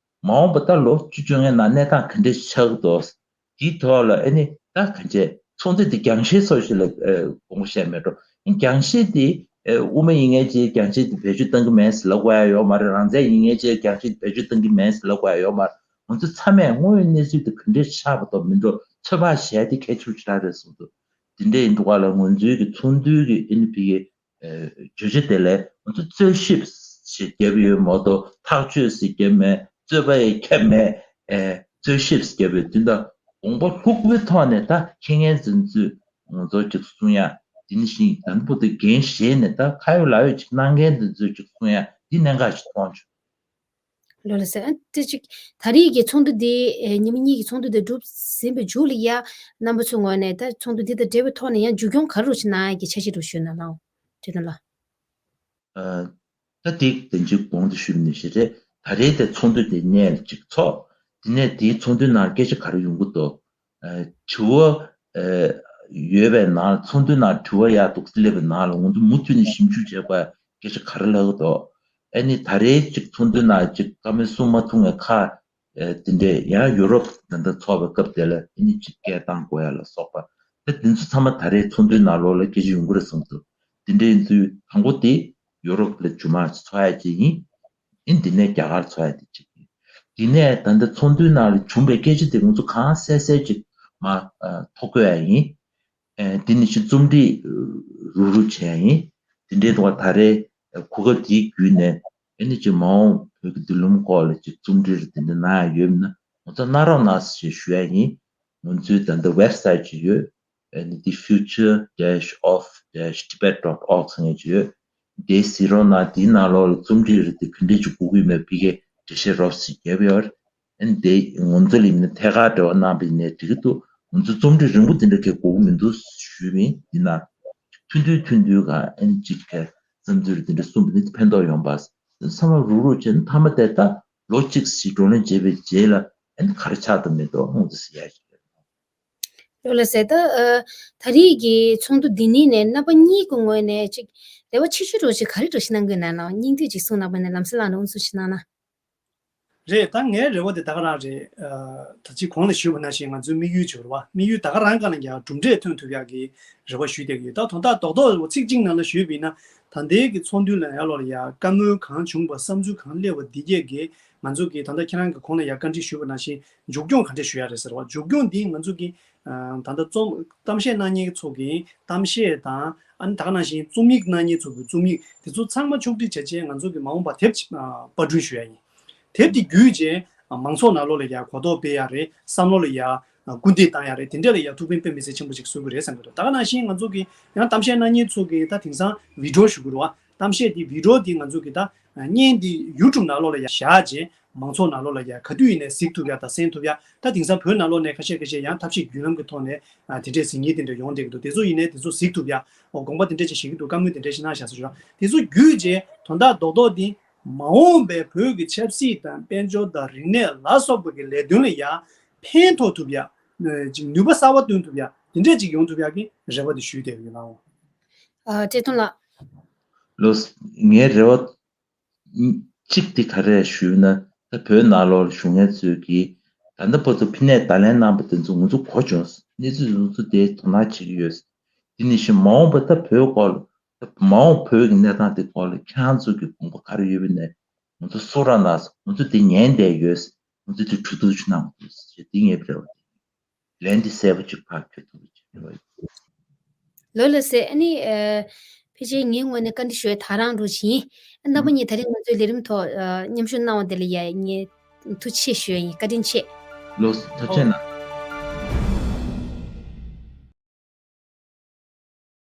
མ་འོངས་པ་ད་ལོ་བཅུ་བཅོ་ལྔའི་ནང་གནས་སྟངས་ག་འདྲ་ཞིག་ཆགས་ཀྱི་འདུག་དེའི་ཐོག་ལ་ཨ་ནི་ད་གང་བྱས་ཚོགས་འདུ་དེ་རྒྱང་ཤེལ་བཟོ་ཞིག་ལ་ཨ་དགོངས་པ་བཞེས་མེད་འགྲོ། ཨ་ནི་རྒྱང་ཤེལ་དེ་ཨ་དབུ་མ་ཡིན་མཁན་ཅིག་རྒྱང་ཤེལ་དེ་བེད་སྤྱོད་གཏང་གི་མེད་ཟེར་ལབ་དགོས་ཡ་ཡོད་མ་རེད། རང་བཙན་ཡིན་མཁན་ཅིག་རྒྱང་ཤེལ་དེ་བེད་སྤྱོད་གཏང་གི་མེད་ཟེར་ལབ་དགོས་ཡ་ཡོད་མ་རེད། ང་ཚོ་ཚང་མས་དངོས་ཡོད་གནས་ཚུལ་དེ་ག་འདྲས་ཆགས་པ་དང་མི་འགྲོ་ཚོད་དཔག་བྱས་ཏེ་གལ་ཆེ་རུ་ཆགས་རེད་གསུངས་འདུག་དེ་འདྲས་ཡིན་དུས་ག་ལ་ང་ཚོའི་གི་ཚོགས་འདུའི་གི་ཨ་ནི་ཕ་གི་ཨ་བརྗོད་བྱ་དེ་ལས་ང་ཚོ་རྩོད་ཞིབ་ཞིག་བརྒྱབ་ཡོད་མ་གཏོགས་ཐག་གཅོད་ཞིག་བརྒྱབ་མེད། རྩོད་པ་ཡི་ཁྱབ་མེད། ཨེ་རྩོད་ཞིབ་ཞིག་བརྒྱབ་ཡོད་དུས་ད་དགོངས་པ་ལྷུག་པོའི་ཐོག་ནས་ད་ཁྱེད་ངན་འཛིན་ཚུལ་ང་ཚོ་ཅིག་གསུང་ཡ་དེ་ནི་ཞིག་དང་པོ་དེ་འགན་བཞེས་ནས་ད་ཁ་ཡོད་ལག་ཡོད་ཅིག་གནང་མཁན་འཛིན་ཚུལ་ཅིག་གསུང་ཡ་དེ་གནད་འགག་ཅིག་མཐོང་བྱུང་། ལོ་ལ་ཟེར་ཨ་དེ་ཅིག་ད་རེས་ཀྱི་ཚོགས་འདུ་འདི་ཨེ་ཉི་མ་གཉིས་ཀྱི་ཚོགས་འདུ་འདི་གྲུབ་ཟིན་པའི་མཇུག་ལ་ཡ་རྣམ་པ་ཚོའི་ངོས་ནས་ད་ཚོགས་འདུ་འདི་དང་འབྲེལ་བའི་ཐོག་ནས་ཡང་མཇུག་སྐྱོང་ག་རེ་རུ་ཞིག་གནང་ཡ་གི་འཆར་གཞི་རུ་ཞུས་ན་ལགས་འོ། དྲི་བ་ལ། ཨ། ད་དེ་དེ་འཇིག་གོང་དུ་ཞུས་ནས་ཞེས་རེད། ད་རེས་དེ་ཚོགས་འདུ་དེ་གནས་ལ་ཅིག་ཚོགས། དེ་ནས་དེའི་ཚོགས་འདུའི་ནང་སྐད་ཆ་ག་རེ་ཡོང་གི་འདུག་ཨ། དྲི་བ་ཨ་ཡོད་པའི་ནང་ཚོགས་འདུའི་ནང་དྲི་བ་ཡག་འདུག་སླེབས་པའི་ནང་ལ་ང་ཚོ་མུ་མཐུད་ནས་ཞིབ་འཇུག་བྱེད་དགོས་སྐད་ཆ་ག་རེ་ལབ་ཀྱི་འདུག་ཨ་ནི་ད་རེས་ཅིག་ཚོགས་འདུའི་ནང་ཅིག་བཀའ་མོལ་གསུང་མ་ཐུབ་མཁན་ཁག་ཨེ་དེ་འདྲས་ཡང་ཡུ་རོབ་ད་ལྟ་ཚོགས་པའི་སྐབས་དེ་ལ་ཨ་ནི་ཅིག་སྐད་བཏང་དགོས་ཡ་ལ་སོགས་པ་ད་དེ་ཚོ་ཚང་མ་ད་རེས་ཚོགས་འདུའི་ནང་ལོགས་ལ་སྐད་ཆ་ཡོང་གི་རེད་བསམ་འདུག་དེ་འདྲས་ཡིན་དུས་དང་པོ་དེ་ཡུ་རོབ་ལ་རྗེས་མ་ཚོགས་ཡ་ཅིག་ཡིན། ཨ་ནི་དེ་ནས་རྒྱ་གར་ཚོགས་ཡ་དེ་ཅིག་ཡིན། དེ་ནས་ད་ལྟ་ཚོགས་འདུའི་ནང་ལ་བྱུང་བའི་སྐད་ཆ་དེ་ང་ཚོ་གང་གསལ་གསལ་ཅིག་མར་ཨ་ཐོ་བཀོད་ཡ་ཡིན། ཨེ་དེ་ནི་ཅིག་རྩོམ་སྒྲིག་རུག་རུག་བྱས་ཡིན། དེ་འདྲའི་ཐོག་ད་རེས་གོ་སྐབས་དེའི་བརྒྱུད་ནས་ཨེ་ནི་ཅིག་མ་འོངས་བོད་ཀྱི་མདུན་ལམ་སྐོར་ལ་ཅིག་རྩོམ་སྒྲིག་རེ་དེ་འདྲ་གནང་ཡ་ཡོད་མིན་ན་ང་ཚོ་གནང་རོགས་གནང་ཞེས་ཞུ་ཡ་ཡིན། ང་ཚོའི་ད་ལྟ་ཝེབ་སའིཊ་ཅིག་ཡོད། ཨེ་ནི་དེ་future dash of dash tibet dot org ཟེར་མཁན་ཅིག་ཡོད། དེ་གཟིགས་རོགས་གནང་། དེའི་ནང་ལོགས་ལ་རྩོམ་སྒྲིག་རེ་དེ་ག་འདྲས་ཅིག་དགོས་ཀྱི་ཡོད་མེད་ཕ་གིར་འགྲེལ་བཤད་རོབ་ཙམ་བརྒྱབ་ཡོད། ཨ་ནི་དེ་ང་ཚོ་ལ་ཡིན་ན་ཐད་ཀར་འབྲེལ་བ་གནང་པ་ཡིན་ནའི་འགྲིག་གི་འདུག་ང་ཚོ་རྩོམ་སྒྲིག་རིང་པོ་དེ་འདྲ་གས་དགོས་ཀྱི་མི་འདུག་ཞུས་པ་ཡིན། ཡིན་ན་ཐུང་ཐུང་ཐུང་ཐུང་ག་ཨ་ནི་གཅིག་གི་བསམ་ཚུལ་དེ་འདྲ་གསུངས་པ་ནི་ཕན་ཐོགས་ཡོང་པ། ཚང་མ་རུག་རུག་བྱས་ན་མཐའ་མ་དེ་ད་ལོ་གཅིག་ཞིག་བགྲོ་གླེང་བྱས་པའི་རྗེས་ལ་ཨ་ནི་ག་རེ་ཆགས་དང་མི་འདུག་ང་ཚོ་ཟེར་ཡ་ཞིག་རེད། ལོ་ལ་ཟེར་ད་ཨ་ད་རེས་ཀྱི་ཚོགས་འདུ་འདི་ནས་ནས་རྣམ་པ་གཉིས་ཀྱི་ངོས་ནས་ཅིག་རེ་བ་ཆེ་ཤོས་རོ་ཅིག་ག་རེ་རོ་ཞིག་གནང་གི་ན་ན་སྙིང་བསྡུས་ཅིག་གསུངས་གནང་པ་ནས་ལམ་སེང་ལགས་ནས་དབུ་འཛུགས་ཤིག་གནང་ན། རེད། ད་ངའི་རེ་བ་དེ་ད་ག་རང་རེད། ཨ་ད་ཅི་གོང་ལ་ཞུས་པ་ནང་བཞིན་ང་ཚོའི་དམིགས་ཡུལ་བྱེད་རེད་བ། དམིགས་ཡུལ་ད་ག་རང་ག་ལ་ཡང་གྲུབ་འབྲས་ཐོན་ཐུབ་ཡག་གི་རེ་བ་ཞུས་བསྡད་ཀྱི་ཡོད། ད་དོན་དག་རྡོག་རྡོག་ཚིག་གཅིག་ནང་ལ་ཞུས་པ་ཡིན་ན་ད་ལྟའི་གི་ཚོགས་འདུ་ལ་ཡ་ལོ་ལ་ཡ་བཀའ་མོལ་གང་བྱུང་བ་བསམ་ཚུལ་གང་སླེབས་པ་འདི་གས་ཀྱི་ང་ཚོ་གི་ད་ལྟ་ཁྱེད་རང་གི་གོང་ལ་ཡ་བཀའ་འདྲི་ཞུས་པ་ནང་བཞིན་མཇུག་སྐྱོང་ག་འདྲས་ཞུ་ཡ་རེད་ཟེར་བ། མཇུག་སྐྱོང་འདི་ང་ཚོ་གི་ད་ལྟ་རྩོམ་གཏམ་བཤད་གནང་མཁན་ཚོ་གི་གཏམ་བཤད་དང་ ཨ་ནི་ད་ག་ནང་བཞིན་རྩོམ་ཡིག་གནང་མཁན་ཚོ་གི་རྩོམ་ཡིག་དེ་ཚོ་ཚང་མ་ཕྱོགས་སྒྲིག་བྱས་རྗེས་ང་ཚོ་གི་མ་འོངས་པར་དེབ་ཅིག་ཨ་པར་སྐྲུན་ཞུ་ཡ་ཡིན། དེབ་དེ་བརྒྱུད་རྗེས་མང་ཚོགས་ནང་ལོགས་ལ་ཡ་གོ་རྟོགས་སྤེལ་ཡ་རེད། བསམ་བློ་ལ་ཡ་སྐུལ་འདེད་བཏང་ཡ་རེད། དེ་འདྲ་ལ་ཡ་ཐུགས་ཕན་དཔེ་མི་སྲིད་ཆེན་པོ་ཅིག་བཟོ་གི་རེད་བསམ་གྱི་འདུག་ད་ག་ནང་བཞིན་ང་ཚོ་གི་ཡང་གཏམ་བཤད་གནང་མཁན་ཚོ་གི་ད་དེང་སང་བི་ཌི་ཡོ་ཞུ་གི་རེད་བ། གཏམ་བཤད་དེ་བི་ཌི་ཡོ་དེ་ང་ཚོ་གི་ད་བརྙན་དེ་ཡུ་ཊུབ་ནང་ལོགས་ལ་ཡ་བཞག་རྗེས་མང་ཚོགས་ནང་ལོགས་ལ་ཡ་ག་དུས་ཡིན་ནའི་གཟིགས་ཐུབ་ཡ་དང་གསན་ཐུབ་ཡ། ད་དེང་སང་བོད་ནང་ལོགས་ནས་ཁ་ཤས་ཁ་ཤས་ཡང་ཐབས་ཤེས་བརྒྱུད་ལམ་གྱི་ཐོག་ནས་ཨ་དེ་འདྲའི་གཟིགས་མཁན་དེ་འདྲ་ཡོང་བསྡད་ཀྱི་འདུག་དེ་ཚོ་ཡིན་ནའི་དེ་ཚོ་གཟིགས་ཐུབ་ཡ། འོ་དགོངས་པ་དེ་འདྲ་ཅིག་བཞེས་ཀྱི་འདུག་བཀའ་མོལ་དེ་འདྲ་ཞིག་གནང་བཞག་ཟེར་ཞུ་རོགས། དེ་ཚོ་བརྒྱུད་རྗེས་དོན་དག་རྡོག་རྡོག་འདི་མ་འོངས་པའི་བོད་ཀྱི་ཆབ་སྲིད་དང་དཔལ་འབྱོར་དང་རིག་གནས་ལ་སོགས་པ་གི་ལས་དོན་ལ་ཡ་ཕན་ཐོགས་ཐུབ་ཡ། ཨ་ཅིག་ནུས་པ་གསར་པ་བཏོན་ཐུབ་ཡ་དེ་འདྲ་ཅིག་ཡོང་ཐུབ་ཡ་གི་རེ་བ་དེ་ཞུས་བསྡད་ཡོད་ལགས། ཨ་བཀྲས་མཐོང་ལགས། ལགས་སོ། ངའི་རེ་བ་གཅིག་དེ་ག་རེ་ཞུས་ན། ད་བོད་ནང་ལོགས་ལ་བཞུགས་མཁན་ཚོས་ཀྱིས་ད་ལྟ་བར་དུ་ཕྱི་ནས་བརྡ་ལན་གནང་པ་དེ་ཚོ་ང་ཚོ་གོ་བྱུང་། གནས་ཚུལ་དེ་ཚོ་དེ་དོ་སྣང་བྱེད་ཀྱི་ཡོད། དེ་ནང་བཞིན་མ་འོངས་པ་ད་བོད་སྐོར་ལ། ད་མ་འོངས་བོད་ཀྱི་གནས་སྟངས་དེ་སྐོར་ལ་ཁྱེད་རང་ཚོ་གི་དགོངས་པ་ག་རེ་ཡོད་པ་ནས་ང་ཚོ་གསུང་རོགས་གནང་། ང་ཚོ་དེ་ཉན་བསྡད་ཡོད། ང་ཚོ་དེ་གྲོས་བསྡུར་ཅིག་གནང་དགོས་ཞེས་དེ་ངའི་རེ་བ་དེ། ལན་འདི་གསལ་པོ་ཅིག་ཕར་འཁྱེར་ཐུབ་པ་ཅིག་རེད་བ། ལགས་ལགས་སེ། ཨ་ནི་ཨ་ཕལ་ཆེར་ངའི་ངོས་ནས་བཀའ་འདྲི་ཞུ་ཡ་ད་རང་འགྲོ་བཞིན། ཨ་རྣམ་པ་གཉིས་ད་རིང་ང་ཚོའི་ལས་རིམ་ཐོག་ཨ་མཉམ་ཞུགས་གནང་བ་དེ་ལ་ཡ་ངས་ཐུགས་རྗེ་ཆེ་ཞུ་ཡ་ཡིན། བཀའ་དྲིན་ཆེ། ལགས་སོ། ཐུགས་རྗེ་གནང་།